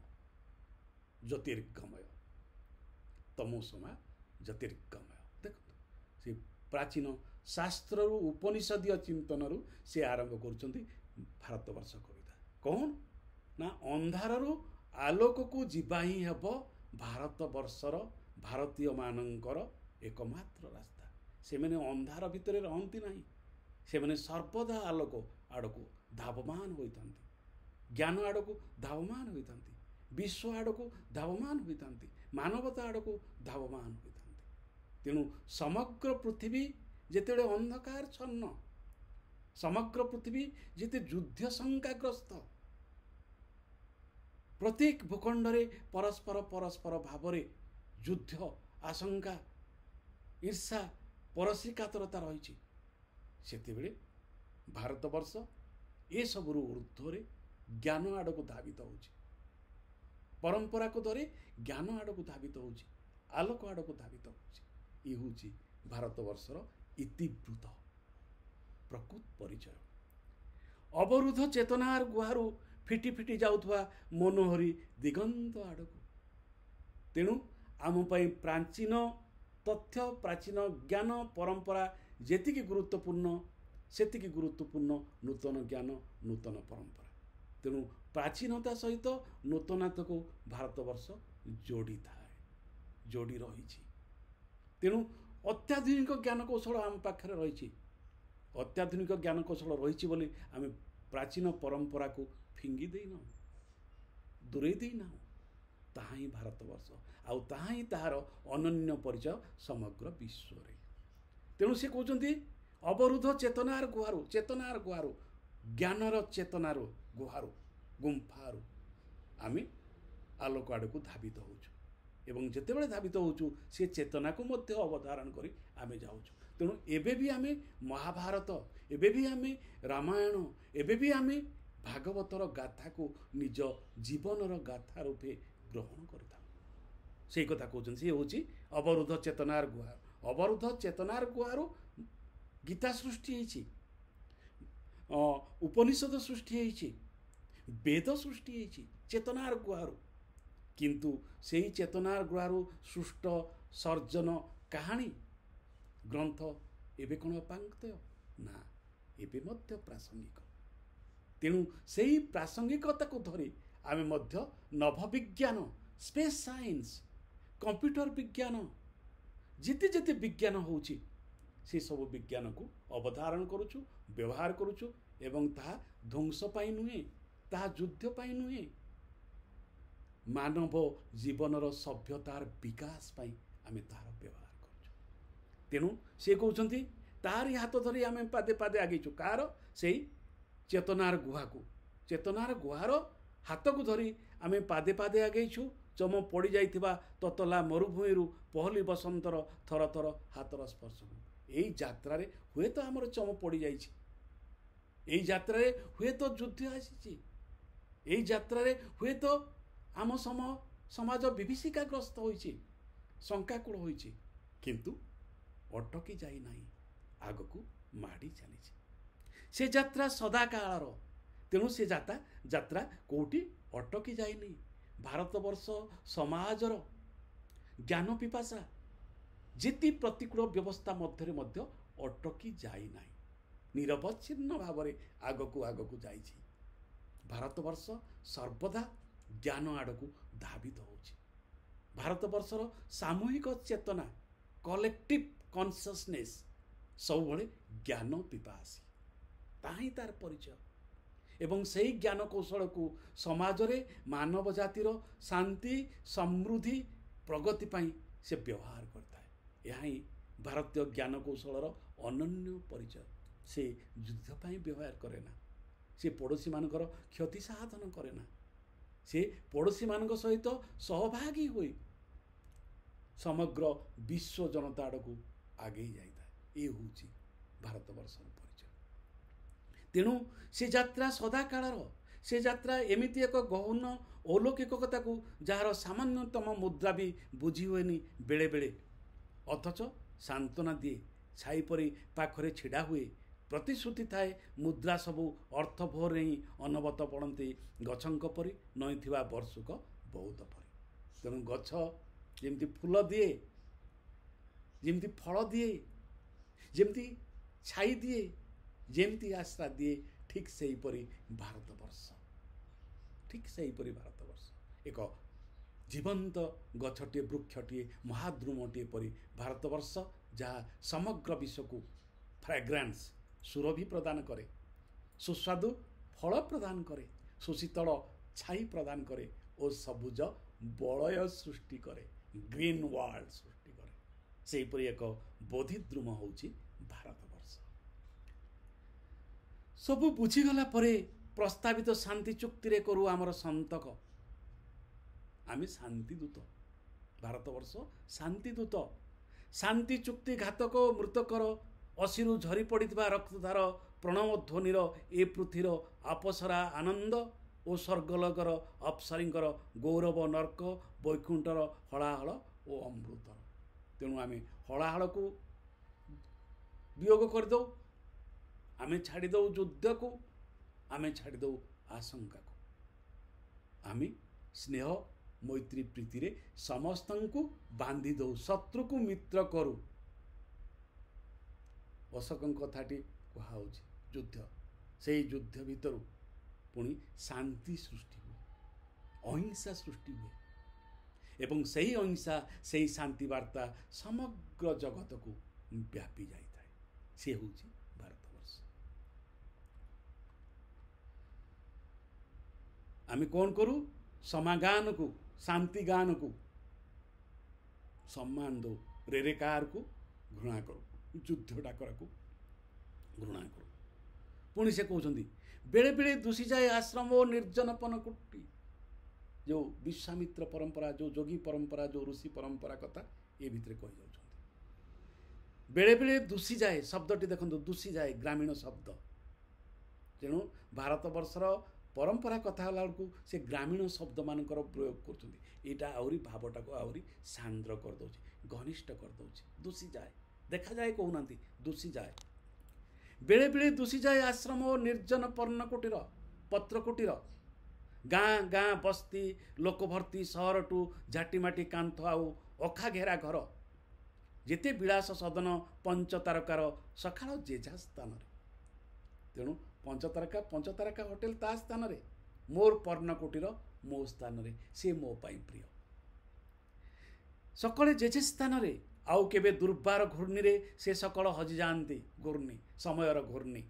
ଜ୍ୟୋତିର୍ଗମୟ, ତମସମା ଜ୍ୟୋତିର୍ଗମୟ। ଦେଖନ୍ତୁ, ସେ ପ୍ରାଚୀନ ଶାସ୍ତ୍ରରୁ ଉପନିଷଦୀୟ ଚିନ୍ତନରୁ ସେ ଆରମ୍ଭ କରୁଛନ୍ତି ଭାରତବର୍ଷ କବିତା। କ'ଣ ନା ଅନ୍ଧାରରୁ ଆଲୋକକୁ ଯିବା ହିଁ ହେବ ଭାରତବର୍ଷର ଭାରତୀୟମାନଙ୍କର ଏକମାତ୍ର ରାସ୍ତା। ସେମାନେ ଅନ୍ଧାର ଭିତରେ ରହନ୍ତି ନାହିଁ, ସେମାନେ ସର୍ବଦା ଆଲୋକ ଆଡ଼କୁ ଧାବମାନ ହୋଇଥାନ୍ତି, ଜ୍ଞାନ ଆଡ଼କୁ ଧାବମାନ ହୋଇଥାନ୍ତି, ବିଶ୍ୱ ଆଡ଼କୁ ଧାବମାନ ହୋଇଥାନ୍ତି, ମାନବତା ଆଡ଼କୁ ଧାବମାନ ହୋଇଥାନ୍ତି। ତେଣୁ ସମଗ୍ର ପୃଥିବୀ ଯେତେବେଳେ ଅନ୍ଧକାର ଛନ୍ନ, ସମଗ୍ର ପୃଥିବୀ ଯେତେ ଯୁଦ୍ଧ ଶଙ୍କାଗ୍ରସ୍ତ, ପ୍ରତ୍ୟେକ ଭୂଖଣ୍ଡରେ ପରସ୍ପର ପରସ୍ପର ଭାବରେ ଯୁଦ୍ଧ ଆଶଙ୍କା, ଈର୍ଷା, ପରଶ୍ରୀକାତରତା ରହିଛି, ସେତେବେଳେ ଭାରତବର୍ଷ ଏସବୁରୁ ଊର୍ଦ୍ଧ୍ୱରେ ଜ୍ଞାନ ଆଡ଼କୁ ଧାବିତ ହେଉଛି, ପରମ୍ପରାକୁ ଧରି ଜ୍ଞାନ ଆଡ଼କୁ ଧାବିତ ହେଉଛି, ଆଲୋକ ଆଡ଼କୁ ଧାବିତ ହେଉଛି। ଇଏ ହେଉଛି ଭାରତବର୍ଷର ଇତିବୃତ୍ତ, ପ୍ରକୃତ ପରିଚୟ। ଅବରୁଦ୍ଧ ଚେତନାର ଗୁହାରୁ ଫିଟି ଫିଟି ଯାଉଥିବା ମନୋହରି ଦିଗନ୍ତ ଆଡ଼କୁ। ତେଣୁ ଆମ ପାଇଁ ପ୍ରାଚୀନ ତଥ୍ୟ, ପ୍ରାଚୀନ ଜ୍ଞାନ ପରମ୍ପରା ଯେତିକି ଗୁରୁତ୍ୱପୂର୍ଣ୍ଣ, ସେତିକି ଗୁରୁତ୍ୱପୂର୍ଣ୍ଣ ନୂତନ ଜ୍ଞାନ, ନୂତନ ପରମ୍ପରା। ତେଣୁ ପ୍ରାଚୀନତା ସହିତ ନୂତନତାକୁ ଭାରତବର୍ଷ ଯୋଡ଼ିଥାଏ, ଯୋଡ଼ି ରହିଛି। ତେଣୁ ଅତ୍ୟାଧୁନିକ ଜ୍ଞାନକୌଶଳ ଆମ ପାଖରେ ରହିଛି। ଅତ୍ୟାଧୁନିକ ଜ୍ଞାନକୌଶଳ ରହିଛି ବୋଲି ଆମେ ପ୍ରାଚୀନ ପରମ୍ପରାକୁ ଫିଙ୍ଗି ଦେଇନାହୁଁ, ଦୂରେଇ ଦେଇନାହୁଁ। ତାହା ହିଁ ଭାରତବର୍ଷ, ଆଉ ତାହା ହିଁ ତାହାର ଅନନ୍ୟ ପରିଚୟ ସମଗ୍ର ବିଶ୍ୱରେ। ତେଣୁ ସେ କହୁଛନ୍ତି ଅବରୁଦ୍ଧ ଚେତନାର ଗୁହାରୁ, ଚେତନାର ଗୁହାରୁ, ଜ୍ଞାନର ଚେତନାର ଗୁହାରୁ, ଗୁମ୍ଫାରୁ ଆମେ ଆଲୋକ ଆଡ଼କୁ ଧାବିତ ହେଉଛୁ, ଏବଂ ଯେତେବେଳେ ଧାବିତ ହେଉଛୁ ସେ ଚେତନାକୁ ମଧ୍ୟ ଅବଧାରଣ କରି ଆମେ ଯାଉଛୁ। ତେଣୁ ଏବେ ବି ଆମେ ମହାଭାରତ, ଏବେ ବି ଆମେ ରାମାୟଣ, ଏବେ ବି ଆମେ ଭାଗବତର ଗାଥାକୁ ନିଜ ଜୀବନର ଗାଥା ରୂପେ ଗ୍ରହଣ କରିଥାଉ। ସେଇ କଥା କହୁଛନ୍ତି। ସିଏ ହେଉଛି ଅବରୁଦ୍ଧ ଚେତନାର ଗୁହା। ଅବରୁଦ୍ଧ ଚେତନାର ଗୁହାରୁ ଗୀତା ସୃଷ୍ଟି ହେଇଛି, ଉପନିଷଦ ସୃଷ୍ଟି ହେଇଛି, ବେଦ ସୃଷ୍ଟି ହେଇଛି ଚେତନାର ଗୁହାରୁ। କିନ୍ତୁ ସେଇ ଚେତନାର ଗୁହାରୁ ସୃଷ୍ଟ ସର୍ଜନ କାହାଣୀ ଗ୍ରନ୍ଥ ଏବେ କ'ଣ ଅପାଙ୍କ୍ତେୟ? ନା, ଏବେ ମଧ୍ୟ ପ୍ରାସଙ୍ଗିକ। ତେଣୁ ସେଇ ପ୍ରାସଙ୍ଗିକତାକୁ ଧରି ଆମେ ମଧ୍ୟ ନଭବିଜ୍ଞାନ, ସ୍ପେସ୍ ସାଇନ୍ସ, କମ୍ପ୍ୟୁଟର ବିଜ୍ଞାନ, ଯେତେ ଯେତେ ବିଜ୍ଞାନ ହେଉଛି ସେସବୁ ବିଜ୍ଞାନକୁ ଅବଧାରଣ କରୁଛୁ, ବ୍ୟବହାର କରୁଛୁ, ଏବଂ ତାହା ଧ୍ୱଂସ ପାଇଁ ନୁହେଁ, ତାହା ଯୁଦ୍ଧ ପାଇଁ ନୁହେଁ, ମାନବ ଜୀବନର ସଭ୍ୟତାର ବିକାଶ ପାଇଁ ଆମେ ତାହାର ବ୍ୟବହାର କରୁଛୁ। ତେଣୁ ସେ କହୁଛନ୍ତି ତାରି ହାତ ଧରି ଆମେ ପାଦେ ପାଦେ ଆଗେଇଛୁ। କାହାର? ସେଇ ଚେତନାର ଗୁହାକୁ, ଚେତନାର ଗୁହାର ହାତକୁ ଧରି ଆମେ ପାଦେ ପାଦେ ଆଗେଇଛୁ। ଚମ ପଡ଼ିଯାଇଥିବା ତତଲା ମରୁଭୂଇଁରୁ ପହଲି ବସନ୍ତର ଥର ଥର ହାତର ସ୍ପର୍ଶକୁ। ଏଇ ଯାତ୍ରାରେ ହୁଏତ ଆମର ଚମ ପଡ଼ିଯାଇଛି, ଏଇ ଯାତ୍ରାରେ ହୁଏତ ଯୁଦ୍ଧ ଆସିଛି, ଏଇ ଯାତ୍ରାରେ ହୁଏତ ଆମ ସମାଜ ବିଭୀଷିକାଗ୍ରସ୍ତ ହୋଇଛି, ଶଙ୍କାକୁଳ ହୋଇଛି, କିନ୍ତୁ ଅଟକି ଯାଇନାହିଁ, ଆଗକୁ ମାଡ଼ି ଚାଲିଛି। ସେ ଯାତ୍ରା ସଦାକାଳର। ତେଣୁ ସେ ଯାତ୍ରା କେଉଁଠି ଅଟକି ଯାଇନି। ଭାରତବର୍ଷ ସମାଜର ଜ୍ଞାନ ପିପାସା ଯେତି ପ୍ରତିକୂଳ ବ୍ୟବସ୍ଥା ମଧ୍ୟରେ ମଧ୍ୟ ଅଟକି ଯାଇନାହିଁ, ନିରବଚ୍ଛିନ୍ନ ଭାବରେ ଆଗକୁ ଆଗକୁ ଯାଇଛି। ଭାରତବର୍ଷ ସର୍ବଦା ଜ୍ଞାନ ଆଡ଼କୁ ଧାବିତ ହେଉଛି। ଭାରତବର୍ଷର ସାମୂହିକ ଚେତନା, କଲେକ୍ଟିଭ କନସିୟସନେସ୍ ସବୁବେଳେ ଜ୍ଞାନ ପିପାସୀ, ତାହା ହିଁ ତାର ପରିଚୟ। ଏବଂ ସେଇ ଜ୍ଞାନ କୌଶଳକୁ ସମାଜରେ ମାନବ ଜାତିର ଶାନ୍ତି, ସମୃଦ୍ଧି, ପ୍ରଗତି ପାଇଁ ସେ ବ୍ୟବହାର କରିଥାଏ। ଏହା ହିଁ ଭାରତୀୟ ଜ୍ଞାନ କୌଶଳର ଅନନ୍ୟ ପରିଚୟ। ସେ ଯୁଦ୍ଧ ପାଇଁ ବ୍ୟବହାର କରେ ନା, ସେ ପଡ଼ୋଶୀମାନଙ୍କର କ୍ଷତି ସାଧନ କରେ ନା, ସେ ପଡ଼ୋଶୀମାନଙ୍କ ସହିତ ସହଭାଗୀ ହୋଇ ସମଗ୍ର ବିଶ୍ୱ ଜନତା ଆଡ଼କୁ ଆଗେଇ ଯାଇଥାଏ। ଏ ହେଉଛି ଭାରତବର୍ଷର ପରିଚୟ। ତେଣୁ ସେ ଯାତ୍ରା ସଦାକାଳର। ସେ ଯାତ୍ରା ଏମିତି ଏକ ଗହନ ଅଲୌକିକତାକୁ ଯାହାର ସାମାନ୍ୟତମ ମୁଦ୍ରା ବି ବୁଝି ହୁଏନି ବେଳେବେଳେ, ଅଥଚ ସାନ୍ତ୍ୱନା ଦିଏ, ଛାଇ ପରି ପାଖରେ ଛିଡ଼ା ହୁଏ, ପ୍ରତିଶ୍ରୁତି ଥାଏ। ମୁଦ୍ରା ସବୁ ଅର୍ଥ ଭୋରରେ ହିଁ ଅନବତ ପଡ଼ନ୍ତି ଗଛଙ୍କ ପରି, ନଇଁଥିବା ବର୍ଷୁକ ବହୁତ ପରି। ତେଣୁ ଗଛ ଯେମିତି ଫୁଲ ଦିଏ, ଯେମିତି ଫଳ ଦିଏ, ଯେମିତି ଛାଇ ଦିଏ, ଯେମିତି ଆଶ୍ରା ଦିଏ, ଠିକ୍ ସେହିପରି ଭାରତବର୍ଷ, ଠିକ୍ ସେହିପରି ଭାରତବର୍ଷ ଏକ ଜୀବନ୍ତ ଗଛଟିଏ, ବୃକ୍ଷଟିଏ, ମହାଦ୍ରୁମଟିଏ ପରି ଭାରତବର୍ଷ, ଯାହା ସମଗ୍ର ବିଶ୍ୱକୁ ଫ୍ରାଗ୍ରାନ୍ସ, ସୁରଭି ପ୍ରଦାନ କରେ, ସୁସ୍ୱାଦୁ ଫଳ ପ୍ରଦାନ କରେ, ସୁଶୀତଳ ଛାଇ ପ୍ରଦାନ କରେ ଓ ସବୁଜ ବଳୟ ସୃଷ୍ଟି କରେ, ଗ୍ରୀନ୍ ୱାର୍ଲଡ ସୃଷ୍ଟି କରେ। ସେହିପରି ଏକ ବୋଧିଦ୍ରୁମ ହେଉଛି ଭାରତବର୍ଷ। ସବୁ ବୁଝିଗଲା ପରେ ପ୍ରସ୍ତାବିତ ଶାନ୍ତି ଚୁକ୍ତିରେ କରୁ ଆମର ସନ୍ତକ। ଆମେ ଶାନ୍ତିଦୂତ, ଭାରତବର୍ଷ ଶାନ୍ତିଦୂତ। ଶାନ୍ତି ଚୁକ୍ତି ଘାତକ ଓ ମୃତକର ଅଶୀରୁ ଝରି ପଡ଼ିଥିବା ରକ୍ତଧାର ପ୍ରଣବ ଧ୍ୱନିର ଏ ପୃଥିବୀର ଆପସରା ଆନନ୍ଦ ଓ ସ୍ୱର୍ଗଲୋକର ଅପ୍ସରୀଙ୍କର ଗୌରବ ନର୍କ ବୈକୁଣ୍ଠର ହଳାହଳ ଓ ଅମୃତର। ତେଣୁ ଆମେ ହଳାହଳକୁ ବିୟୋଗ କରିଦେଉ, ଆମେ ଛାଡ଼ିଦେଉ ଯୁଦ୍ଧକୁ, ଆମେ ଛାଡ଼ିଦେଉ ଆଶଙ୍କାକୁ। ଆମେ ସ୍ନେହ ମୈତ୍ରୀ ପ୍ରୀତିରେ ସମସ୍ତଙ୍କୁ ବାନ୍ଧି ଦେଉ, ଶତ୍ରୁକୁ ମିତ୍ର କରୁ। ଅଶୋକଙ୍କ କଥାଟି କୁହାହେଉଛି ଯୁଦ୍ଧ, ସେଇ ଯୁଦ୍ଧ ଭିତରୁ ପୁଣି ଶାନ୍ତି ସୃଷ୍ଟି ହୁଏ, ଅହିଂସା ସୃଷ୍ଟି ହୁଏ ଏବଂ ସେହି ଅହିଂସା, ସେହି ଶାନ୍ତି ବାର୍ତ୍ତା ସମଗ୍ର ଜଗତକୁ ବ୍ୟାପି ଯାଇଥାଏ। ସେ ହେଉଛି ଭାରତବର୍ଷ। ଆମେ କ'ଣ କରୁ? ସମାଗାନକୁ, ଶାନ୍ତି ଗାନକୁ ସମ୍ମାନ ଦଉ, ରେରେକାରକୁ ଘୃଣା କରୁ, ଯୁଦ୍ଧ ଡାକରାକୁ ଘୃଣା କରୁ। ପୁଣି ସେ କହୁଛନ୍ତି, ବେଳେବେଳେ ଦୁଷିଯାଏ ଆଶ୍ରମ ଓ ନିର୍ଜନ ପନକୁଟି। ଯେଉଁ ବିଶ୍ୱାମିତ୍ର ପରମ୍ପରା, ଯେଉଁ ଯୋଗୀ ପରମ୍ପରା, ଯେଉଁ ଋଷି ପରମ୍ପରା କଥା ଏ ଭିତରେ କହିଯାଉଛନ୍ତି। ବେଳେବେଳେ ଦୁଷିଯାଏ, ଶବ୍ଦଟି ଦେଖନ୍ତୁ, ଦୁଷିଯାଏ, ଗ୍ରାମୀଣ ଶବ୍ଦ। ତେଣୁ ଭାରତବର୍ଷର ପରମ୍ପରା କଥା ହେଲା ବେଳକୁ ସେ ଗ୍ରାମୀଣ ଶବ୍ଦମାନଙ୍କର ପ୍ରୟୋଗ କରୁଛନ୍ତି। ଏଇଟା ଆହୁରି ଭାବଟାକୁ ଆହୁରି ସାନ୍ଦ୍ର କରିଦେଉଛି, ଘନିଷ୍ଠ କରିଦେଉଛି। ଦୁଷିଯାଏ, ଦେଖାଯାଏ କହୁନାହାନ୍ତି, ଦୁଷିଯାଏ। ବେଳେବେଳେ ଦୁଷିଯାଏ ଆଶ୍ରମ ଓ ନିର୍ଜନ ପର୍ଣ୍ଣକୁଟୀର, ପତ୍ରକୁଟୀର, ଗାଁ ଗାଁ ବସ୍ତି, ଲୋକ ଭର୍ତ୍ତି ସହରଠୁ ଝାଟିମାଟି କାନ୍ଥ ଆଉ ଅଖା ଘେରା ଘର, ଯେତେ ବିଳାସ ସଦନ ପଞ୍ଚତାରକାର ସକାଳ ଯେଝା ସ୍ଥାନରେ। ତେଣୁ ପଞ୍ଚତାରକା ହୋଟେଲ ତା ସ୍ଥାନରେ, ମୋର ପର୍ଣ୍ଣକୁଟୀର ମୋ ସ୍ଥାନରେ, ସେ ମୋ ପାଇଁ ପ୍ରିୟ। ସକାଳେ ଯେଝେ ସ୍ଥାନରେ, ଆଉ କେବେ ଦୁର୍ବାର ଘୂର୍ଣ୍ଣିରେ ସେ ସକଳ ହଜିଯାଆନ୍ତି। ଘୂର୍ଣ୍ଣି, ସମୟର ଘୂର୍ଣ୍ଣି।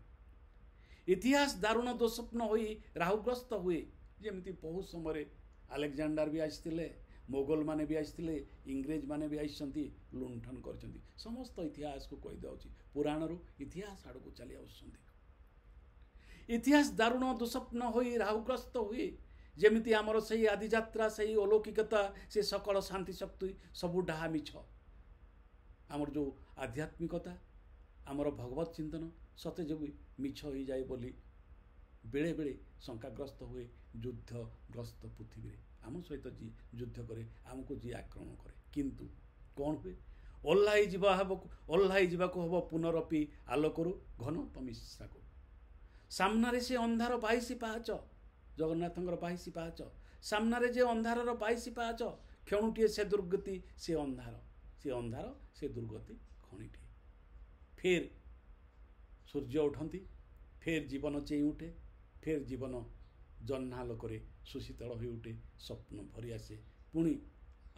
ଇତିହାସ ଦାରୁଣ ଦୁଃସ୍ୱପ୍ନ ହୋଇ ରାହୁଗ୍ରସ୍ତ ହୁଏ। ଯେମିତି ବହୁ ସମୟରେ ଆଲେକ୍ଜାଣ୍ଡାର ବି ଆସିଥିଲେ, ମୋଗଲମାନେ ବି ଆସିଥିଲେ, ଇଂରେଜମାନେ ବି ଆସିଛନ୍ତି, ଲୁଣ୍ଠନ କରିଛନ୍ତି। ସମସ୍ତ ଇତିହାସକୁ କହିଦେଉଛି, ପୁରାଣରୁ ଇତିହାସ ଆଡ଼କୁ ଚାଲି ଆସୁଛନ୍ତି। ଇତିହାସ ଦାରୁଣ ଦୁଃସ୍ୱପ୍ନ ହୋଇ ରାହୁଗ୍ରସ୍ତ ହୁଏ। ଯେମିତି ଆମର ସେଇ ଆଦିଯାତ୍ରା, ସେଇ ଅଲୌକିକତା, ସେ ସକଳ ଶାନ୍ତି ଶକ୍ତି ସବୁ ଡାହା ମିଛ। ଆମର ଯେଉଁ ଆଧ୍ୟାତ୍ମିକତା, ଆମର ଭଗବତ ଚିନ୍ତନ ସତେ ଯେବେ ମିଛ ହୋଇଯାଏ ବୋଲି ବେଳେବେଳେ ଶଙ୍କାଗ୍ରସ୍ତ ହୁଏ ଯୁଦ୍ଧଗ୍ରସ୍ତ ପୃଥିବୀରେ। ଆମ ସହିତ ଯିଏ ଯୁଦ୍ଧ କରେ, ଆମକୁ ଯିଏ ଆକ୍ରମଣ କରେ, କିନ୍ତୁ କ'ଣ ହୁଏ? ଓହ୍ଲାଇ ଯିବାକୁ ହେବ ପୁନରପି ଆଲୋକରୁ ଘନ ତମିଶ୍ରାକୁ। ସାମ୍ନାରେ ସେ ଅନ୍ଧାର 22 ପାହାଚ, ଜଗନ୍ନାଥଙ୍କର 22 ପାହାଚ। ସାମ୍ନାରେ ଯେ ଅନ୍ଧାରର 22 ପାହାଚ, କ୍ଷଣୁଟିଏ ସେ ଦୁର୍ଗତି, ସେ ଅନ୍ଧାର, ସେ ଅନ୍ଧାର, ସେ ଦୁର୍ଗତି ଖଣିଟିଏ। ଫେର ସୂର୍ଯ୍ୟ ଉଠନ୍ତି, ଫେର ଜୀବନ ଚେଇଁ ଉଠେ, ଫେର ଜୀବନ ଜହ୍ନାଲୋକରେ ସୁଶୀତଳ ହୋଇ ଉଠେ, ସ୍ୱପ୍ନ ଭରି ଆସେ। ପୁଣି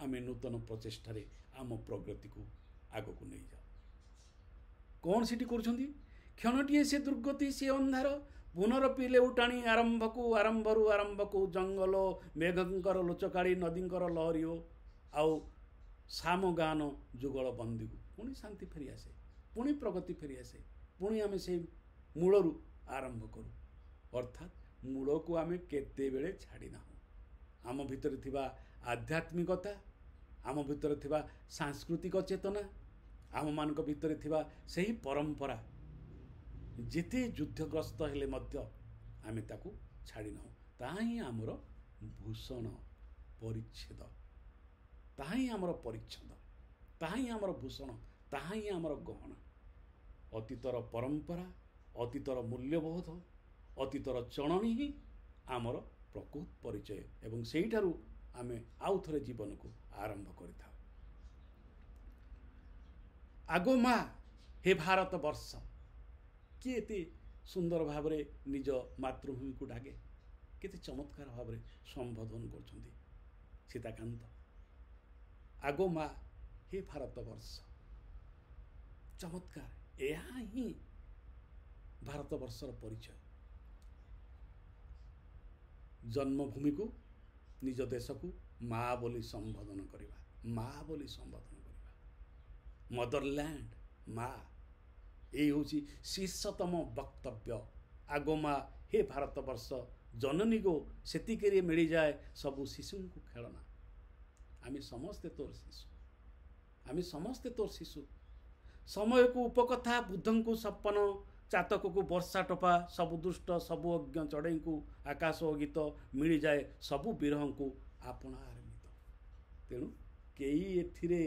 ଆମେ ନୂତନ ପ୍ରଚେଷ୍ଟାରେ ଆମ ପ୍ରଗତିକୁ ଆଗକୁ ନେଇଯାଉ। କ'ଣ ସେଠି କରୁଛନ୍ତି? କ୍ଷଣଟିଏ ସେ ଦୁର୍ଗତି, ସେ ଅନ୍ଧାର, ପୁନରପି ଲେଉଟାଣି ଆରମ୍ଭକୁ, ଆରମ୍ଭରୁ ଆରମ୍ଭକୁ, ଜଙ୍ଗଲ ମେଘଙ୍କର ଲୋଚକାଳି ନଦୀଙ୍କର ଲହରୀ ଓ ଆଉ ସାମଗାନ ଯୁଗଳ ବନ୍ଦୀକୁ। ପୁଣି ଶାନ୍ତି ଫେରିଆସେ, ପୁଣି ପ୍ରଗତି ଫେରିଆସେ, ପୁଣି ଆମେ ସେଇ ମୂଳରୁ ଆରମ୍ଭ କରୁ। ଅର୍ଥାତ୍ ମୂଳକୁ ଆମେ କେତେବେଳେ ଛାଡ଼ି ନାହୁଁ। ଆମ ଭିତରେ ଥିବା ଆଧ୍ୟାତ୍ମିକତା, ଆମ ଭିତରେ ଥିବା ସାଂସ୍କୃତିକ ଚେତନା, ଆମମାନଙ୍କ ଭିତରେ ଥିବା ସେହି ପରମ୍ପରା ଯେତେ ଯୁଦ୍ଧଗ୍ରସ୍ତ ହେଲେ ମଧ୍ୟ ଆମେ ତାକୁ ଛାଡ଼ି ନାହୁଁ। ତାହା ହିଁ ଆମର ଭୂଷଣ ପରିଚ୍ଛେଦ, ତାହା ହିଁ ଆମର ପରିଚ୍ଛଦ, ତାହା ହିଁ ଆମର ଭୂଷଣ, ତାହା ହିଁ ଆମର ଗହଣା। ଅତୀତର ପରମ୍ପରା, ଅତୀତର ମୂଲ୍ୟବୋଧ, ଅତୀତର ଚଳଣି ହିଁ ଆମର ପ୍ରକୃତ ପରିଚୟ ଏବଂ ସେଇଠାରୁ ଆମେ ଆଉ ଥରେ ଜୀବନକୁ ଆରମ୍ଭ କରିଥାଉ। ଆଗୋ ମା ହେ ଭାରତ ବର୍ଷ, କିଏ ଏତେ ସୁନ୍ଦର ଭାବରେ ନିଜ ମାତୃଭୂମିକୁ ଡାକେ, କେତେ ଚମତ୍କାର ଭାବରେ ସମ୍ବୋଧନ କରୁଛନ୍ତି ସୀତାକାନ୍ତ। ଆଗୋ ମା ହେ ଭାରତ ବର୍ଷ, ଚମତ୍କାର। ଏହା ହିଁ ଭାରତବର୍ଷର ପରିଚୟ। ଜନ୍ମଭୂମିକୁ, ନିଜ ଦେଶକୁ ମା ବୋଲି ସମ୍ବୋଧନ କରିବା, ମା ବୋଲି ସମ୍ବୋଧନ କରିବା, ମଦରଲ୍ୟାଣ୍ଡ ମା, ଏଇ ହେଉଛି ଶୀର୍ଷତମ ବକ୍ତବ୍ୟ। ଆଗୋ ମା ହେ ଭାରତବର୍ଷ, ଜନନୀ ଗୋ ସେତିକିରେ ମିଳିଯାଏ ସବୁ ଶିଶୁଙ୍କୁ ଖେଳନା। ଆମେ ସମସ୍ତେ ତୋର ଶିଶୁ, ଆମେ ସମସ୍ତେ ତୋର ଶିଶୁ। ସମୟକୁ ଉପକଥା, ବୁଦ୍ଧଙ୍କୁ ସପନ, ଚାତକକୁ ବର୍ଷା ଟୋପା, ସବୁ ଦୁଷ୍ଟ ସବୁ ଅଜ୍ଞ ଚଢ଼େଇଙ୍କୁ ଆକାଶ ଓ ଗୀତ, ମିଳିଯାଏ ସବୁ ବିରହଙ୍କୁ ଆପଣା ଆରମିତ। ତେଣୁ କେହି ଏଥିରେ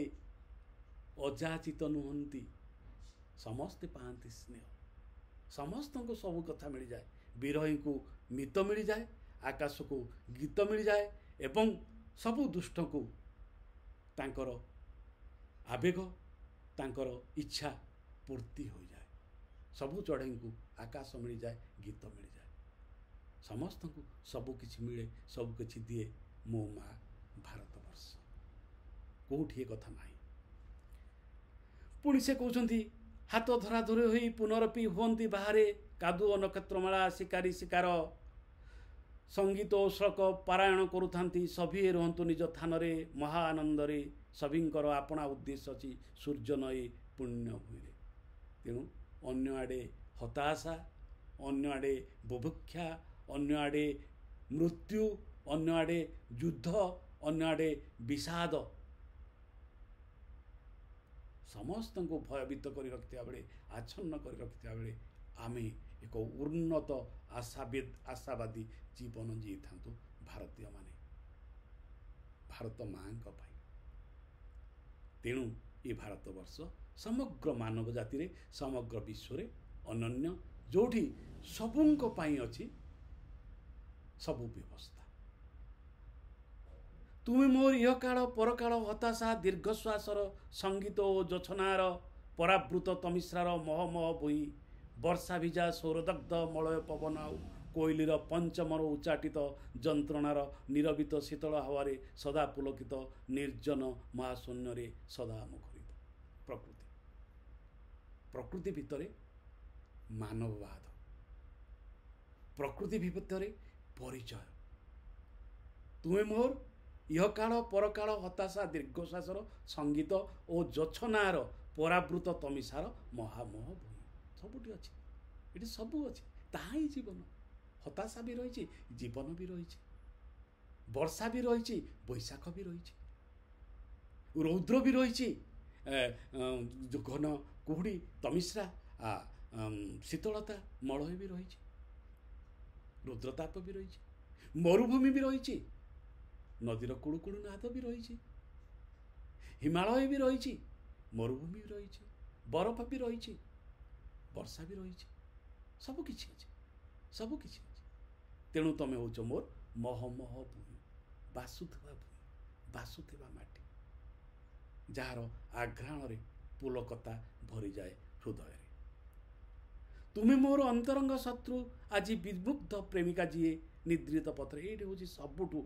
ଅଯାଚିତ ନୁହନ୍ତି, ସମସ୍ତେ ପାଆନ୍ତି ସ୍ନେହ, ସମସ୍ତଙ୍କୁ ସବୁ କଥା ମିଳିଯାଏ। ବିରହୀଙ୍କୁ ମିତ ମିଳିଯାଏ, ଆକାଶକୁ ଗୀତ ମିଳିଯାଏ ଏବଂ ସବୁ ଦୁଷ୍ଟଙ୍କୁ ତାଙ୍କର ଆବେଗ, ତାଙ୍କର ଇଚ୍ଛା ପୂର୍ତ୍ତି ହୋଇଯାଏ। ସବୁ ଚଢ଼େଇଙ୍କୁ ଆକାଶ ମିଳିଯାଏ, ଗୀତ ମିଳିଯାଏ। ସମସ୍ତଙ୍କୁ ସବୁକିଛି ମିଳେ, ସବୁକିଛି ଦିଏ ମୋ ମା ଭାରତବର୍ଷ। କେଉଁଠି ଏ କଥା ନାହିଁ। ପୁଣି ସେ କହୁଛନ୍ତି, ହାତ ଧରାଧରି ହୋଇ ପୁନରପି ହୁଅନ୍ତି ବାହାରେ, କାଦୁଅ ନକ୍ଷତ୍ରମାଳା ଶିକାରୀ ଶିକାର ସଙ୍ଗୀତ ଓ ଶ୍ଲୋକ ପାରାୟଣ କରୁଥାନ୍ତି। ସଭିଏ ରୁହନ୍ତୁ ନିଜ ଥାନରେ ମହା ଆନନ୍ଦରେ, ସଭିଙ୍କର ଆପଣା ଉଦ୍ଦେଶ୍ୟ ଅଛି ସୂର୍ଯ୍ୟ ନଈ ପୁଣ୍ୟ ଭୂଇଁରେ। ତେଣୁ ଅନ୍ୟ ଆଡ଼େ ହତାଶା, ଅନ୍ୟ ଆଡ଼େ ବୁଭୁକ୍ଷା, ଅନ୍ୟ ଆଡ଼େ ମୃତ୍ୟୁ, ଅନ୍ୟ ଆଡ଼େ ଯୁଦ୍ଧ, ଅନ୍ୟ ଆଡ଼େ ବିଷାଦ ସମସ୍ତଙ୍କୁ ଭୟଭୀତ କରି ରଖିଥିବା ବେଳେ, ଆଚ୍ଛନ୍ନ କରି ରଖିଥିବା ବେଳେ ଆମେ ଏକ ଉନ୍ନତ ଆଶାବାଦୀ ଜୀବନ ଜିଇଥାନ୍ତୁ ଭାରତୀୟମାନେ ଭାରତ ମାଆଙ୍କ ପାଇଁ। ତେଣୁ ଏ ଭାରତବର୍ଷ ସମଗ୍ର ମାନବ ଜାତିରେ, ସମଗ୍ର ବିଶ୍ୱରେ ଅନନ୍ୟ, ଯେଉଁଠି ସବୁଙ୍କ ପାଇଁ ଅଛି ସବୁ ବ୍ୟବସ୍ଥା। ତୁମେ ମୋର ଇହକାଳ ପରକାଳ ହତାଶା ଦୀର୍ଘଶ୍ୱାସର ସଙ୍ଗୀତ ଓ ଜୋଛନାର ପରାବୃତ ତମିଶ୍ରାର ମହ ମହ ଭୂଇଁ, ବର୍ଷା ଭିଜା ସୌରଦଗ୍ଧ ମଳୟ ପବନ ଆଉ କୋଇଲିର ପଞ୍ଚମର ଉଚ୍ଚାଟିତ ଯନ୍ତ୍ରଣାର ନିରବିତ ଶୀତଳ ହାୱାରେ ସଦା ପୁଲକିତ ନିର୍ଜନ ମହାଶୂନ୍ୟରେ ସଦା ମୁଖରିତ। ପ୍ରକୃତି, ପ୍ରକୃତି ଭିତରେ ମାନବବାଦ, ପ୍ରକୃତି ଭିତରେ ପରିଚୟ। ତୁମେ ମୋର ଇହକାଳ ପରକାଳ ହତାଶା ଦୀର୍ଘଶ୍ୱାସର ସଙ୍ଗୀତ ଓ ଜୋଛନାର ପରାବୃତ ତମିଶାର ମହାମୋହ ଭୂମି। ସବୁଠି ଅଛି, ଏଠି ସବୁ ଅଛି, ତାହା ହିଁ ଜୀବନ। ହତାଶା ବି ରହିଛି, ଜୀବନ ବି ରହିଛି, ବର୍ଷା ବି ରହିଛି, ବୈଶାଖ ବି ରହିଛି, ରୌଦ୍ର ବି ରହିଛି, ଘନ କୁହୁଡ଼ି ତମିଶ୍ରା, ଶୀତଳତା ମଳୟ ବି ରହିଛି, ରୁଦ୍ରତାପ ବି ରହିଛି, ମରୁଭୂମି ବି ରହିଛି, ନଦୀର କୁଳୁକୁଳୁ ନାଦ ବି ରହିଛି, ହିମାଳୟ ବି ରହିଛି, ମରୁଭୂମି ବି ରହିଛି, ବରଫ ବି ରହିଛି, ବର୍ଷା ବି ରହିଛି, ସବୁ କିଛି ଅଛି, ସବୁ କିଛି ଅଛି। ତେଣୁ ତମେ ହେଉଛ ମୋର ମହ ମହ ଭୂମି, ବାସୁଥିବା ଭୂମି, ବାସୁଥିବା ମାଟି, ଯାହାର ଆଘ୍ରାଣରେ ପୁଲକତା ଭରିଯାଏ ହୃଦୟରେ। ତୁମେ ମୋର ଅନ୍ତରଙ୍ଗ ଶତ୍ରୁ, ଆଜି ବିମୁଗ୍ଧ ପ୍ରେମିକା ଯିଏ ନିଦ୍ରିତ ପଥରେ। ଏଇଠି ହେଉଛି ସବୁଠୁ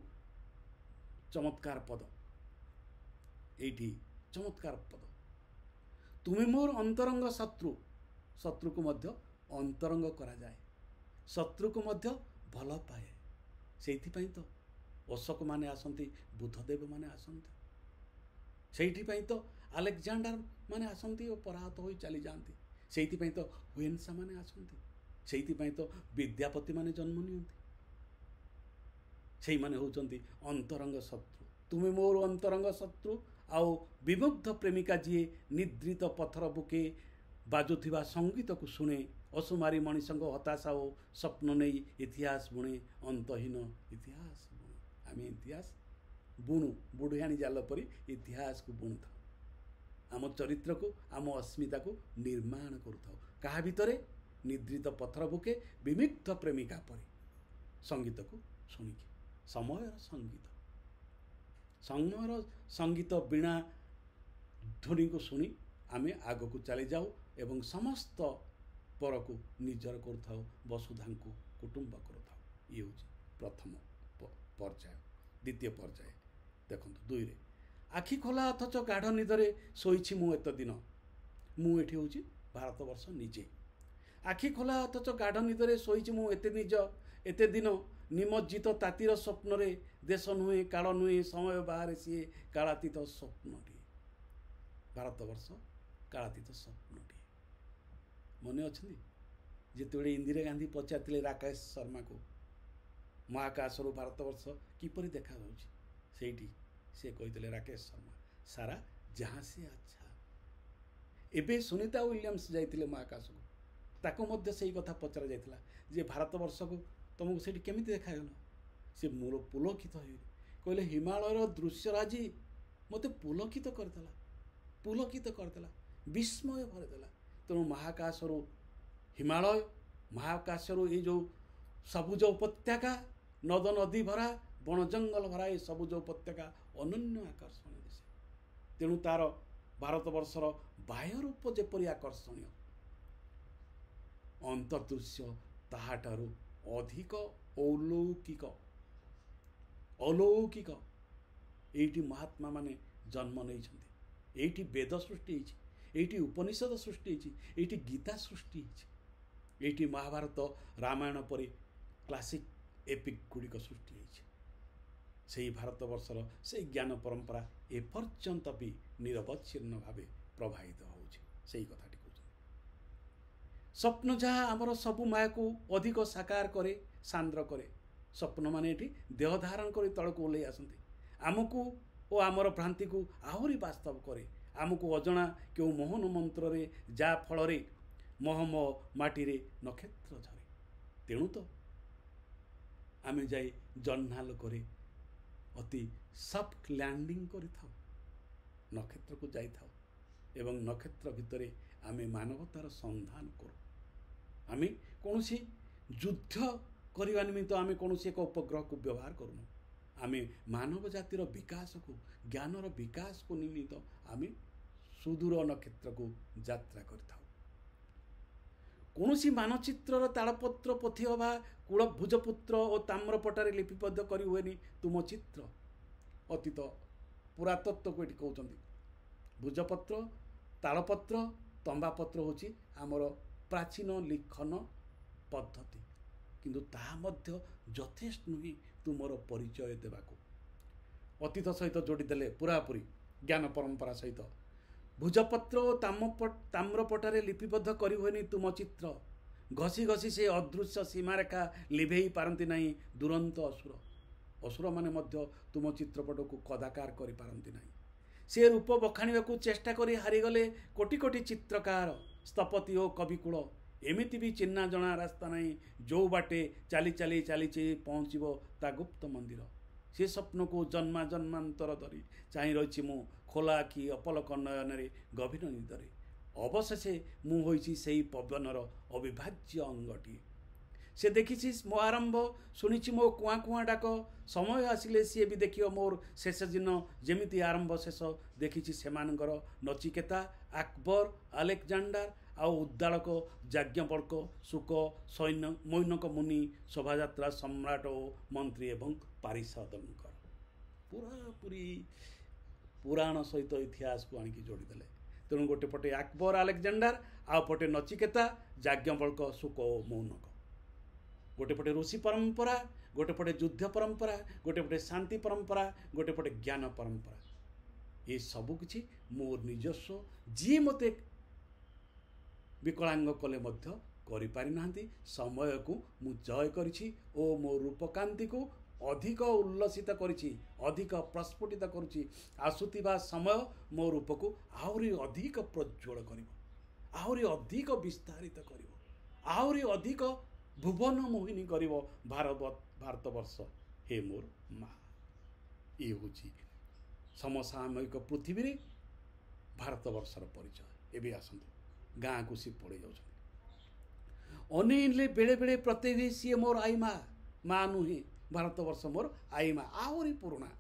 ଚମତ୍କାର ପଦ, ଏଇଠି ଚମତ୍କାର ପଦ। ତୁମେ ମୋର ଅନ୍ତରଙ୍ଗ ଶତ୍ରୁ, ଶତ୍ରୁକୁ ମଧ୍ୟ ଅନ୍ତରଙ୍ଗ କରାଯାଏ, ଶତ୍ରୁକୁ ମଧ୍ୟ ଭଲ ପାଏ। ସେଇଥିପାଇଁ ତ ଅଶୋକମାନେ ଆସନ୍ତି, ବୁଦ୍ଧଦେବ ମାନେ ଆସନ୍ତି, ସେଇଥିପାଇଁ ତ ଆଲେକ୍ଜାଣ୍ଡାର ମାନେ ଆସନ୍ତି ଓ ପରାହତ ହୋଇ ଚାଲିଯାଆନ୍ତି, ସେଇଥିପାଇଁ ତ ହୁଏନ୍ସା ମାନେ ଆସନ୍ତି, ସେଇଥିପାଇଁ ତ ବିଦ୍ୟାପତି ମାନେ ଜନ୍ମ ନିଅନ୍ତି। ସେଇମାନେ ହେଉଛନ୍ତି ଅନ୍ତରଙ୍ଗ ଶତ୍ରୁ। ତୁମେ ମୋର ଅନ୍ତରଙ୍ଗ ଶତ୍ରୁ ଆଉ ବିମୁଗ୍ଧ ପ୍ରେମିକା ଯିଏ ନିଦ୍ରିତ ପଥର ବୁକେ ବାଜୁଥିବା ସଙ୍ଗୀତକୁ ଶୁଣେ, ଅସୁମାରୀ ମଣିଷଙ୍କ ହତାଶା ଓ ସ୍ୱପ୍ନ ନେଇ ଇତିହାସ ବୁଣେ, ଅନ୍ତହୀନ ଇତିହାସ ବୁଣେ। ଆମେ ଇତିହାସ ବୁଣୁ, ବୁଢ଼ିଆଣୀ ଜାଲ ପରି ଇତିହାସକୁ ବୁଣୁଥାଉ, ଆମ ଚରିତ୍ରକୁ, ଆମ ଅସ୍ମିତାକୁ ନିର୍ମାଣ କରୁଥାଉ। କାହା ଭିତରେ? ନିଦ୍ରିତ ପଥର ବୁକେ ବିମୁଗ୍ଧ ପ୍ରେମିକା ପରି ସଙ୍ଗୀତକୁ ଶୁଣିକି। ସମୟର ସଙ୍ଗୀତ, ସମୟର ସଙ୍ଗୀତ ବୀଣା ଧ୍ୱନିକୁ ଶୁଣି ଆମେ ଆଗକୁ ଚାଲିଯାଉ ଏବଂ ସମସ୍ତ ପରକୁ ନିଜର କରୁଥାଉ, ବସୁଧାଙ୍କୁ କୁଟୁମ୍ବ କରୁଥାଉ। ଇଏ ହେଉଛି ପ୍ରଥମ ପର୍ଯ୍ୟାୟ। ଦ୍ୱିତୀୟ ପର୍ଯ୍ୟାୟ ଦେଖନ୍ତୁ ଦୁଇରେ, ଆଖି ଖୋଲା ଅଥଚ ଗାଢ଼ ନିଦରେ ଶୋଇଛି ମୁଁ ଏତେ ଦିନ। ମୁଁ ଏଠି ହେଉଛି ଭାରତବର୍ଷ ନିଜେ। ଆଖି ଖୋଲା ଅଥଚ ଗାଢ଼ ନିଦରେ ଶୋଇଛି ମୁଁ ଏତେ ଦିନ, ନିମଜ୍ଜିତ ତାତିର ସ୍ୱପ୍ନରେ, ଦେଶ ନୁହେଁ କାଳ ନୁହେଁ ସମୟ ବାହାରେ ସିଏ କାଳାତୀତ ସ୍ୱପ୍ନଟିଏ। ଭାରତବର୍ଷ କାଳାତୀତ ସ୍ୱପ୍ନଟିଏ। ମନେ ଅଛନ୍ତି ଯେତେବେଳେ ଇନ୍ଦିରା ଗାନ୍ଧୀ ପଚାରିଥିଲେ ରାକେଶ ଶର୍ମାକୁ, ମହାକାଶରୁ ଭାରତବର୍ଷ କିପରି ଦେଖାଯାଉଛି, ସେଇଠି ସେ କହିଥିଲେ ରାକେଶ ଶର୍ମା, ସାରା ଯାହା ସେ ଆଚ୍ଛା। ଏବେ ସୁନିତା ୱିଲିୟମ୍ସ ଯାଇଥିଲେ ମହାକାଶକୁ, ତାକୁ ମଧ୍ୟ ସେଇ କଥା ପଚରା ଯାଇଥିଲା ଯେ ଭାରତବର୍ଷକୁ ତୁମକୁ ସେଇଠି କେମିତି ଦେଖାଗଲା? ସେ ମୂଳ ପୁଲକିତ ହେଇଗଲେ, କହିଲେ ହିମାଳୟର ଦୃଶ୍ୟରାଜି ମୋତେ ପୁଲକିତ କରିଦେଲା, ପୁଲକିତ କରିଦେଲା, ବିସ୍ମୟ ଭରିଦେଲା। ତେଣୁ ମହାକାଶରୁ ହିମାଳୟ, ମହାକାଶରୁ ଏଇ ଯେଉଁ ସବୁଜ ଉପତ୍ୟକା, ନଦ ନଦୀ ଭରା, ବଣ ଜଙ୍ଗଲ ଭରା ଏ ସବୁଜ ଉପତ୍ୟକା ଅନନ୍ୟ ଆକର୍ଷଣୀୟ ଦିଶେ। ତେଣୁ ତାର ଭାରତବର୍ଷର ବାହ୍ୟ ରୂପ ଯେପରି ଆକର୍ଷଣୀୟ, ଅନ୍ତର୍ଦୃଶ୍ୟ ତାହାଠାରୁ ଅଧିକ ଔଲୌକିକ, ଅଲୌକିକ। ଏଇଠି ମହାତ୍ମାମାନେ ଜନ୍ମ ନେଇଛନ୍ତି, ଏଇଠି ବେଦ ସୃଷ୍ଟି ହେଇଛି, ଏଇଠି ଉପନିଷଦ ସୃଷ୍ଟି ହେଇଛି, ଏଇଠି ଗୀତା ସୃଷ୍ଟି ହେଇଛି, ଏଇଠି ମହାଭାରତ ରାମାୟଣ ପରି କ୍ଲାସିକ୍ ଏପିକ୍ ଗୁଡ଼ିକ ସୃଷ୍ଟି ହେଇଛି। ସେଇ ଭାରତବର୍ଷର ସେଇ ଜ୍ଞାନ ପରମ୍ପରା ଏପର୍ଯ୍ୟନ୍ତ ବି ନିରବଚ୍ଛିନ୍ନ ଭାବେ ପ୍ରବାହିତ ହେଉଛି। ସେଇ କଥାଟି କହୁଛନ୍ତି। ସ୍ୱପ୍ନ ଯାହା ଆମର ସବୁ ମାୟାକୁ ଅଧିକ ସାକାର କରେ, ସାନ୍ଦ୍ର କରେ। ସ୍ୱପ୍ନମାନେ ଏଠି ଦେହ ଧାରଣ କରି ତଳକୁ ଓହ୍ଲେଇ ଆସନ୍ତି, ଆମକୁ ଓ ଆମର ଭ୍ରାନ୍ତିକୁ ଆହୁରି ବାସ୍ତବ କରେ। ଆମକୁ ଅଜଣା କେଉଁ ମୋହନ ମନ୍ତ୍ରରେ, ଯାହା ଫଳରେ ମହମ ମାଟିରେ ନକ୍ଷତ୍ର ଝରେ। ତେଣୁ ତ ଆମେ ଯାଇ ଜହ୍ନାଲୋକରେ ଅତି ସଫ୍ଟ ଲ୍ୟାଣ୍ଡିଂ କରିଥାଉ, ନକ୍ଷତ୍ରକୁ ଯାଇଥାଉ ଏବଂ ନକ୍ଷତ୍ର ଭିତରେ ଆମେ ମାନବତାର ସନ୍ଧାନ କରୁ। ଆମେ କୌଣସି ଯୁଦ୍ଧ କରିବା ନିମିତ୍ତ ଆମେ କୌଣସି ଏକ ଉପଗ୍ରହକୁ ବ୍ୟବହାର କରୁନୁ। ଆମେ ମାନବ ଜାତିର ବିକାଶକୁ, ଜ୍ଞାନର ବିକାଶକୁ ନିମିତ୍ତ ଆମେ ସୁଦୂର ନକ୍ଷତ୍ରକୁ ଯାତ୍ରା କରିଥାଉ। କୌଣସି ମାନଚିତ୍ରର ତାଳପତ୍ର ପୋଥି ଅବା କୂଳ ଭୁଜପୁତ୍ର ଓ ତାମ୍ରପଟାରେ ଲିପିବଦ୍ଧ କରି ହୁଏନି ତୁମ ଚିତ୍ର। ଅତୀତ ପୁରାତତ୍ଵକୁ ଏଠି କହୁଛନ୍ତି। ଭୁଜପତ୍ର, ତାଳପତ୍ର, ତମ୍ବାପତ୍ର ହେଉଛି ଆମର ପ୍ରାଚୀନ ଲିଖନ ପଦ୍ଧତି, କିନ୍ତୁ ତାହା ମଧ୍ୟ ଯଥେଷ୍ଟ ନୁହେଁ ତୁମର ପରିଚୟ ଦେବାକୁ। ଅତୀତ ସହିତ ଯୋଡ଼ିଦେଲେ ପୁରାପୁରି ଜ୍ଞାନ ପରମ୍ପରା ସହିତ। ଭୁଜପତ୍ର ଓ ତାମ୍ରପଟାରେ ଲିପିବଦ୍ଧ କରି ହୁଏନି ତୁମ ଚିତ୍ର। ଘଷି ଘଷି ସେ ଅଦୃଶ୍ୟ ସୀମାରେଖା ଲିଭେଇ ପାରନ୍ତି ନାହିଁ ଦୁରନ୍ତ ଅସୁର। ଅସୁରମାନେ ମଧ୍ୟ ତୁମ ଚିତ୍ରପଟକୁ କଦାକାର କରିପାରନ୍ତି ନାହିଁ। ସେ ରୂପ ବଖାଣିବାକୁ ଚେଷ୍ଟା କରି ହାରିଗଲେ କୋଟି କୋଟି ଚିତ୍ରକାର, ସ୍ଥପତି ଓ କବିକୁଳ। ଏମିତି ବି ଚିହ୍ନା ଜଣା ରାସ୍ତା ନାହିଁ ଯେଉଁ ବାଟେ ଚାଲି ଚାଲି ଚାଲିଛି ପହଞ୍ଚିବ ତା ଗୁପ୍ତ ମନ୍ଦିର। ସେ ସ୍ୱପ୍ନକୁ ଜନ୍ମା ଜନ୍ମାନ୍ତର ଧରି ଚାହିଁ ରହିଛି ମୁଁ ଖୋଲା ଆଖି ଅପଲକ ନୟନରେ ଗଭୀର ନିଦରେ। ଅବଶେଷେ ମୁଁ ହୋଇଛି ସେଇ ପବନର ଅବିଭାଜ୍ୟ ଅଙ୍ଗଟିଏ। ସେ ଦେଖିଛି ମୋ ଆରମ୍ଭ, ଶୁଣିଛି ମୋ କୁଆଁ କୁଆଁ ଡାକ। ସମୟ ଆସିଲେ ସିଏ ବି ଦେଖିବ ମୋର ଶେଷ ଦିନ ଯେମିତି ଆରମ୍ଭ ଶେଷ ଦେଖିଛି ସେମାନଙ୍କର। ନଚିକେତା, ଆକବର, ଆଲେକ୍ଜାଣ୍ଡାର ଆଉ ଉଦ୍ଦାଳକ, ଯାଜ୍ଞବଳ୍କ, ଶୁକ, ସୈନ୍ୟ, ମୈନକ ମୁନି, ଶୋଭାଯାତ୍ରା ସମ୍ରାଟ ଓ ମନ୍ତ୍ରୀ ଏବଂ ପାରିଷଦଙ୍କର। ପୁରାପୁରି ପୁରାଣ ସହିତ ଇତିହାସକୁ ଆଣିକି ଯୋଡ଼ିଦେଲେ। ତେଣୁ ଗୋଟେ ପଟେ ଆକବର, ଆଲେକ୍ଜାଣ୍ଡାର, ଆଉ ପଟେ ନଚିକେତା, ଯାଜ୍ଞବଳ୍କ, ଶୁକ ଓ ମୌନକ। ଗୋଟେ ପଟେ ଋଷି ପରମ୍ପରା, ଗୋଟେ ପଟେ ଯୁଦ୍ଧ ପରମ୍ପରା, ଗୋଟେ ପଟେ ଶାନ୍ତି ପରମ୍ପରା, ଗୋଟେ ପଟେ ଜ୍ଞାନ ପରମ୍ପରା। ଏ ସବୁକିଛି ମୋର ନିଜସ୍ୱ। ଯିଏ ମୋତେ ବିକଳାଙ୍ଗ କଲେ ମଧ୍ୟ କରିପାରିନାହାନ୍ତି। ସମୟକୁ ମୁଁ ଜୟ କରିଛି ଓ ମୋ ରୂପକାନ୍ତିକୁ ଅଧିକ ଉଲ୍ଲସିତ କରିଛି, ଅଧିକ ପ୍ରସ୍ଫୁଟିତ କରୁଛି। ଆସୁଥିବା ସମୟ ମୋ ରୂପକୁ ଆହୁରି ଅଧିକ ପ୍ରଜ୍ୱଳ କରିବ, ଆହୁରି ଅଧିକ ବିସ୍ତାରିତ କରିବ, ଆହୁରି ଅଧିକ ଭୁବନ ମୋହିନୀ କରିବ ଭାରତବର୍ଷ। ହେ ମୋର ମା। ଇଏ ହେଉଛି ସମସାମୟିକ ପୃଥିବୀରେ ଭାରତବର୍ଷର ପରିଚୟ। ଏବେ ଆସନ୍ତୁ ଗାଁକୁ ସିଏ ପଳେଇ ଯାଉଛନ୍ତି। ଅନେଇଲେ ବେଳେବେଳେ ପ୍ରତ୍ୟେକ ସିଏ ମୋର ଆଈମା, ମା ନୁହେଁ, ଭାରତବର୍ଷ ମୋର ଆଈମା, ଆହୁରି ପୁରୁଣା।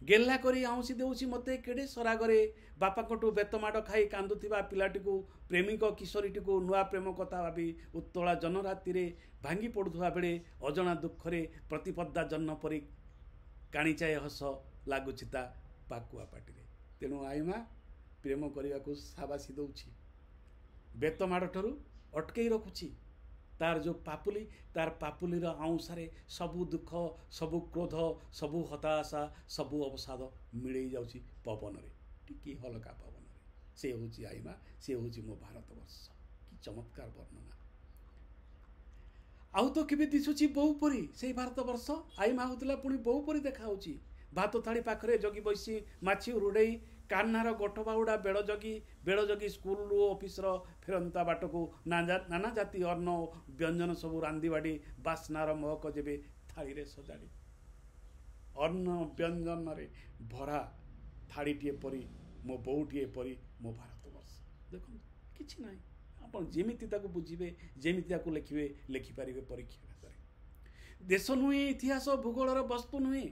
ଗେହ୍ଲା କରି ଆଉଁସି ଦେଉଛି ମୋତେ କେଡ଼େ ସରାଗରେ। ବାପାଙ୍କଠୁ ବେତମାଡ଼ ଖାଇ କାନ୍ଦୁଥିବା ପିଲାଟିକୁ, ପ୍ରେମିକ କିଶୋରୀଟିକୁ ନୂଆ ପ୍ରେମ କଥା ଭାବି ଉତ୍ତଳା ଜନରାତିରେ ଭାଙ୍ଗି ପଡ଼ୁଥିବା ବେଳେ ଅଜଣା ଦୁଃଖରେ ପ୍ରତିପଦା ଜହ୍ନ ପରି କାଣିଚାଏ ହସ ଲାଗୁଛି ତା ପାକୁଆ ପାଟିରେ। ତେଣୁ ଆଈମା ପ୍ରେମ କରିବାକୁ ସାବାସି ଦେଉଛି, ବେତମାଡ଼ ଠାରୁ ଅଟକେଇ ରଖୁଛି। ତାର ଯେଉଁ ପାପୁଲି, ତାର ପାପୁଲିର ଆଉଁସାରେ ସବୁ ଦୁଃଖ, ସବୁ କ୍ରୋଧ, ସବୁ ହତାଶା, ସବୁ ଅବସାଦ ମିଳେଇ ଯାଉଛି ପବନରେ, ଟିକିଏ ହଲକା ପବନରେ। ସେ ହେଉଛି ଆଈମା, ସେ ହେଉଛି ମୋ ଭାରତବର୍ଷ। କି ଚମତ୍କାର ବର୍ଣ୍ଣନା। ଆଉ ତ କେବେ ଦିଶୁଛି ବୋଉ ପରି ସେଇ ଭାରତବର୍ଷ। ଆଈମା ହେଉଥିଲା, ପୁଣି ବୋଉ ପରି ଦେଖାହେଉଛି। ଭାତ ଥାଳି ପାଖରେ ଜଗି ବସି ମାଛି ଉରୁଡ଼େଇ, କାହ୍ନାର ଗୋଠ ବାହୁଡ଼ା ବେଳ ଜଗି, ବେଳ ଜଗି ସ୍କୁଲରୁ ଅଫିସର ଫେରନ୍ତା ବାଟକୁ ନାନା ଜାତି ଅନ୍ନ ବ୍ୟଞ୍ଜନ ସବୁ ରାନ୍ଧିବାଡ଼ି ବାସ୍ନାର ମହକ ଯେବେ ଥାଳିରେ ସଜାଡ଼ି। ଅନ୍ନ ବ୍ୟଞ୍ଜନରେ ଭରା ଥାଳିଟିଏ ପରି ମୋ ବୋଉଟିଏ ପରି ମୋ ଭାରତବର୍ଷ। ଦେଖନ୍ତୁ କିଛି ନାହିଁ, ଆପଣ ଯେମିତି ତାକୁ ବୁଝିବେ, ଯେମିତି ତାକୁ ଲେଖିବେ, ଲେଖିପାରିବେ ପରୀକ୍ଷା ଖାତାରେ। ଦେଶ ନୁହେଁ, ଇତିହାସ ଭୂଗୋଳର ବସ୍ତୁ ନୁହେଁ।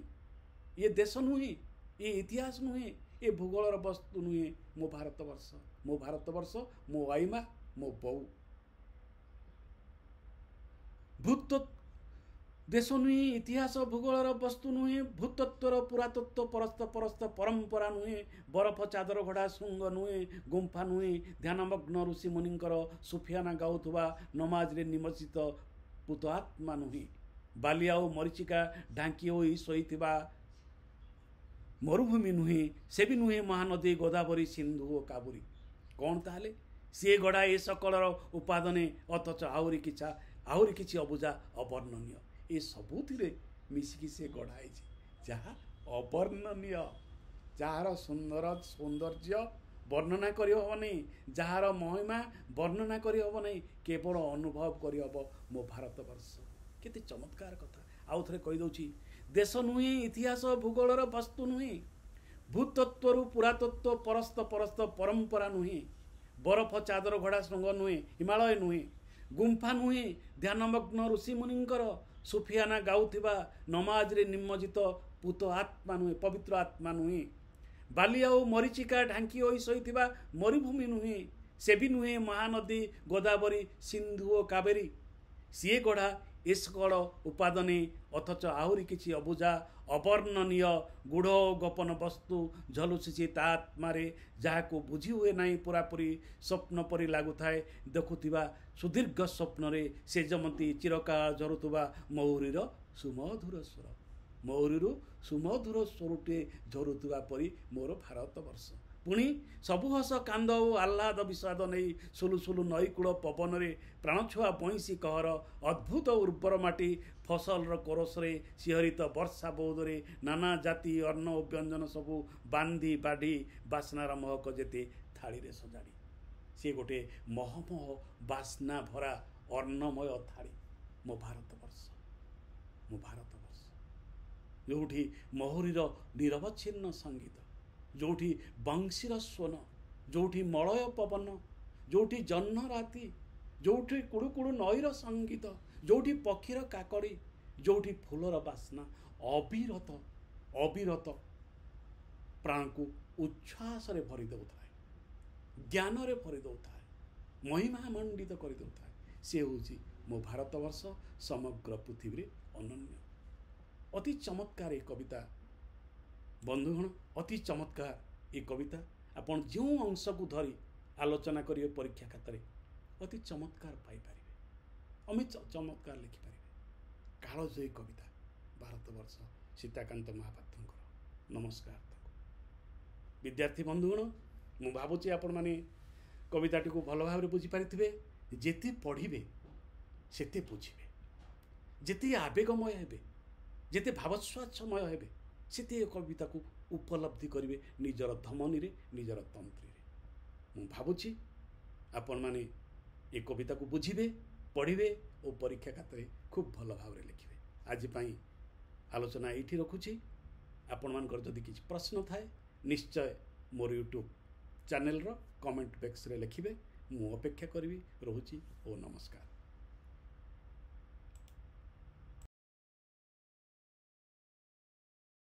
ଇଏ ଦେଶ ନୁହେଁ, ଇଏ ଇତିହାସ ନୁହେଁ, ଏ ଭୂଗୋଳର ବସ୍ତୁ ନୁହେଁ ମୋ ଭାରତବର୍ଷ। ମୋ ଭାରତବର୍ଷ ମୋ ଆଈମା, ମୋ ବୋଉ। ଭୂତ ଦେଶ ନୁହେଁ, ଇତିହାସ ଭୂଗୋଳର ବସ୍ତୁ ନୁହେଁ, ଭୂତତ୍ତ୍ୱର ପୁରାତତ୍ତ୍ୱ ପରସ୍ତ ପରସ୍ତ ପରମ୍ପରା ନୁହେଁ, ବରଫ ଚାଦର ଘୋଡ଼ା ଶୃଙ୍ଗ ନୁହେଁ, ଗୁମ୍ଫା ନୁହେଁ, ଧ୍ୟାନମଗ୍ନ ଋଷିମୁନିଙ୍କର ସୁଫିଆନା ଗାଉଥିବା ନମାଜରେ ନିମଜ୍ଜିତ ପୁତ ଆତ୍ମା ନୁହେଁ, ବାଲି ଆଉ ମରିଚିକା ଢାଙ୍କି ହୋଇ ଶୋଇଥିବା ମରୁଭୂମି ନୁହେଁ, ସେ ବି ନୁହେଁ ମହାନଦୀ, ଗୋଦାବରୀ, ସିନ୍ଧୁ ଓ କାବୁରୀ। କ'ଣ ତାହେଲେ? ସିଏ ଗଢ଼ା ଏ ସକଳର ଉପାଦାନେ, ଅଥଚ ଆହୁରି କିଛି ଅବୁଝା ଅବର୍ଣ୍ଣନୀୟ। ଏ ସବୁଥିରେ ମିଶିକି ସେ ଗଢ଼ା ହେଇଛି, ଯାହା ଅବର୍ଣ୍ଣନୀୟ, ଯାହାର ସୁନ୍ଦର ସୌନ୍ଦର୍ଯ୍ୟ ବର୍ଣ୍ଣନା କରିହେବ ନାହିଁ, ଯାହାର ମହିମା ବର୍ଣ୍ଣନା କରିହେବ ନାହିଁ, କେବଳ ଅନୁଭବ କରିହେବ ମୋ ଭାରତବର୍ଷ। କେତେ ଚମତ୍କାର କଥା। ଆଉ ଥରେ କହିଦେଉଛି, ଦେଶ ନୁହେଁ, ଇତିହାସ ଭୂଗୋଳର ବସ୍ତୁ ନୁହେଁ, ଭୂତତ୍ତ୍ୱରୁ ପୁରାତତ୍ତ୍ୱ ପରସ୍ତ ପରସ୍ତ ପରମ୍ପରା ନୁହେଁ, ବରଫ ଚାଦର ଘୋଡ଼ା ଶୃଙ୍ଗ ନୁହେଁ, ହିମାଳୟ ନୁହେଁ, ଗୁମ୍ଫା ନୁହେଁ, ଧ୍ୟାନମଗ୍ନ ଋଷିମୁନିଙ୍କର ସୁଫିଆନା ଗାଉଥିବା ନମାଜରେ ନିମଜ୍ଜିତ ପୁତ ଆତ୍ମା ନୁହେଁ, ପବିତ୍ର ଆତ୍ମା ନୁହେଁ, ବାଲି ଆଉ ମରିଚିକା ଢାଙ୍କି ହୋଇ ଶୋଇଥିବା ମରୁଭୂମି ନୁହେଁ, ସେ ବି ନୁହେଁ ମହାନଦୀ, ଗୋଦାବରୀ, ସିନ୍ଧୁ ଓ କାବେରୀ। ସିଏ ଗଢ଼ା ଏ ସକଳ ଉପାଦାନେ, ଅଥଚ ଆହୁରି କିଛି ଅବୁଝା ଅବର୍ଣ୍ଣନୀୟ ଗୂଢ଼ ଓ ଗୋପନ ବସ୍ତୁ ଝଲୁସିଛି ତା ଆତ୍ମାରେ, ଯାହାକୁ ବୁଝି ହୁଏ ନାହିଁ ପୁରାପୁରି, ସ୍ୱପ୍ନ ପରି ଲାଗୁଥାଏ ଦେଖୁଥିବା ସୁଦୀର୍ଘ ସ୍ୱପ୍ନରେ ସେ ଯେମିତି ଚିରକାଳ ଝରୁଥିବା ମହୁରୀର ସୁମଧୁର ସ୍ୱର, ମହୁରୀରୁ ସୁମଧୁର ସ୍ୱରଟିଏ ଝରୁଥିବା ପରି ମୋର ଭାରତବର୍ଷ। ପୁଣି ସବୁ ହସ କାନ୍ଦ ଓ ଆହ୍ଲାଦ ବିଷାଦ ନେଇ ସୁଲୁସୁଲୁ ନଈକୂଳ ପବନରେ ପ୍ରାଣଛୁଆ ବଇଁଶୀ କହର, ଅଦ୍ଭୁତ ଉର୍ବର ମାଟି ଫସଲର କୋରସରେ ଶିହରିତ ବର୍ଷା ବୌଦରେ ନାନା ଜାତି ଅନ୍ନ ଓ ବ୍ୟଞ୍ଜନ ସବୁ ବାନ୍ଧି ବାଢ଼ି ବାସ୍ନାର ମହକ ଯେତେ ଥାଳିରେ ସଜାଡ଼ି। ସିଏ ଗୋଟେ ମହମହ ବାସ୍ନା ଭରା ଅନ୍ନମୟ ଥାଳି ମୋ ଭାରତବର୍ଷ, ମୋ ଭାରତବର୍ଷ, ଯେଉଁଠି ମହୁରୀର ନିରବଚ୍ଛିନ୍ନ ସଙ୍ଗୀତ, ଯେଉଁଠି ବଂଶୀର ସ୍ୱନ, ଯେଉଁଠି ମଳୟ ପବନ, ଯେଉଁଠି ଜହ୍ନ ରାତି, ଯେଉଁଠି କୁଡ଼ୁ କୁଡ଼ୁ ନଈର ସଙ୍ଗୀତ, ଯେଉଁଠି ପକ୍ଷୀର କାକଳି, ଯେଉଁଠି ଫୁଲର ବାସ୍ନା ଅବିରତ ଅବିରତ ପ୍ରାଣକୁ ଉଚ୍ଛ୍ୱାସରେ ଭରି ଦେଉଥାଏ, ଜ୍ଞାନରେ ଭରି ଦେଉଥାଏ, ମହିମା ମଣ୍ଡିତ କରିଦେଉଥାଏ, ସେ ହେଉଛି ମୋ ଭାରତବର୍ଷ, ସମଗ୍ର ପୃଥିବୀରେ ଅନନ୍ୟ। ଅତି ଚମତ୍କାର ଏ କବିତା ବନ୍ଧୁଗଣ, ଅତି ଚମତ୍କାର ଏ କବିତା। ଆପଣ ଯେଉଁ ଅଂଶକୁ ଧରି ଆଲୋଚନା କରିବେ ପରୀକ୍ଷା ଖାତାରେ ଅତି ଚମତ୍କାର ପାଇପାରିବେ, ଅମିତ ଚମତ୍କାର ଲେଖିପାରିବେ। କାଳଜୟୀ କବିତା ଭାରତବର୍ଷ, ସୀତାକାନ୍ତ ମହାପାତ୍ରଙ୍କର। ନମସ୍କାର ତାଙ୍କୁ। ବିଦ୍ୟାର୍ଥୀ ବନ୍ଧୁଗଣ, ମୁଁ ଭାବୁଛି ଆପଣମାନେ କବିତାଟିକୁ ଭଲ ଭାବରେ ବୁଝିପାରିଥିବେ। ଯେତେ ପଢ଼ିବେ ସେତେ ବୁଝିବେ, ଯେତେ ଆବେଗମୟ ହେବେ, ଯେତେ ଭାବସ୍ୱାଚ୍ଛମୟ ହେବେ, ସେତେ ଏ କବିତାକୁ ଉପଲବ୍ଧି କରିବେ ନିଜର ଧମନୀରେ, ନିଜର ତନ୍ତ୍ରୀରେ। ମୁଁ ଭାବୁଛି ଆପଣମାନେ ଏ କବିତାକୁ ବୁଝିବେ, ପଢ଼ିବେ ଓ ପରୀକ୍ଷା ଖାତାରେ ଖୁବ୍ ଭଲ ଭାବରେ ଲେଖିବେ। ଆଜି ପାଇଁ ଆଲୋଚନା ଏଇଠି ରଖୁଛି। ଆପଣମାନଙ୍କର ଯଦି କିଛି ପ୍ରଶ୍ନ ଥାଏ, ନିଶ୍ଚୟ ମୋର ୟୁଟ୍ୟୁବ୍ ଚ୍ୟାନେଲର କମେଣ୍ଟ ବକ୍ସରେ ଲେଖିବେ। ମୁଁ ଅପେକ୍ଷା କରିବି। ରହୁଛି ଓ ନମସ୍କାର।